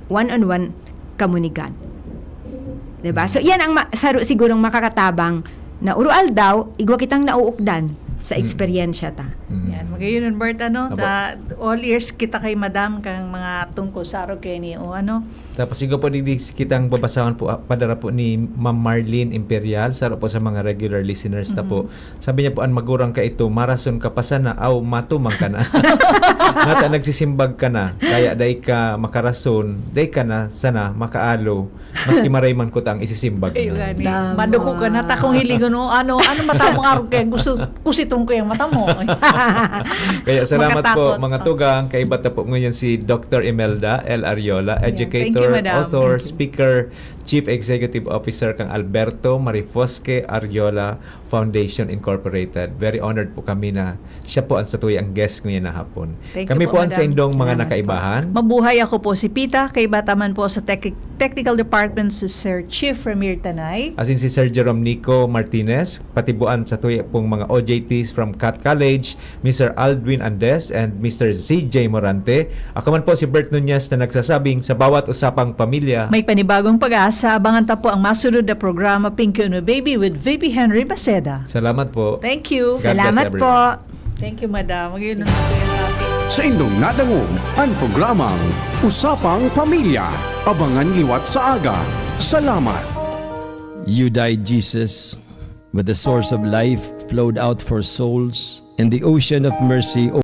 one-on-one kamo ni God. 'Di ba? So, iyan ang ma- saro sigurong makakatabang na urual daw, igwa kitang nauukdan sa Mm. eksperyensya ta. Mm. Yan, magayon, Bert, ano, Apo. ta, all ears kita kay Madam kang mga tungkol sa arog kay ni, o ano. Tapos siguro po digdi kitang babasahon po, ah, padara po ni Ma'am Marlene Imperial, saro po sa mga regular listeners ta po. Sabi niya po, "An magurang ka ito, marason ka pa sana, aw, matumang ka na." Ngata nagsisimbag ka na, kaya dai ka makarason, dai ka na sana makaalo, maski maray man kuta ang isisimbag Kayo mo. gani. Tama. Maduko ka na, takong hilingon mo, ano, ano mata mo arog kaya gusto, kusiton ko yung mata mo. Kaya salamat po, Makatakot. mga tugang. Kaiba ta po ngayon si Doctor Imelda L. Ariola, Ayan. educator, Thank you, madam. author, Thank you. Speaker, Chief Executive Officer kang Alberto Marifosque Ariola Foundation Incorporated. Very honored po kami na siya po ang satuyang guest ngayon na hapon. Thank Kami you po po, ang madam. saindong mga Salamat po. nakaibahan. Mabuhay, ako po si Pita, kaiba ta man po sa tec- Technical Department si Sir Chief Ramir Tanay. Asin si Sir Jerome Nico Martinez, patibuan sa tuya pong mga O J Ts from Cat College, Mister Aldwin Andes and Mister Z J Morante. Ako man po si Bert Nunez na nagsasabing sa bawat usapang pamilya. May panibagong pag-asa, abangan ta po ang masunod na programa, Pinky Uno Baby with V P Henry Maceda. Salamat po. Thank you. God bless Salamat everyone. po. Thank you, madam. Mag-inom na po yung topic. Saindong nadangog an programang Usapang Pamilya. Abangan liwat sa aga. Salamat. You died, Jesus, but the source of life flowed out for souls, and the ocean of mercy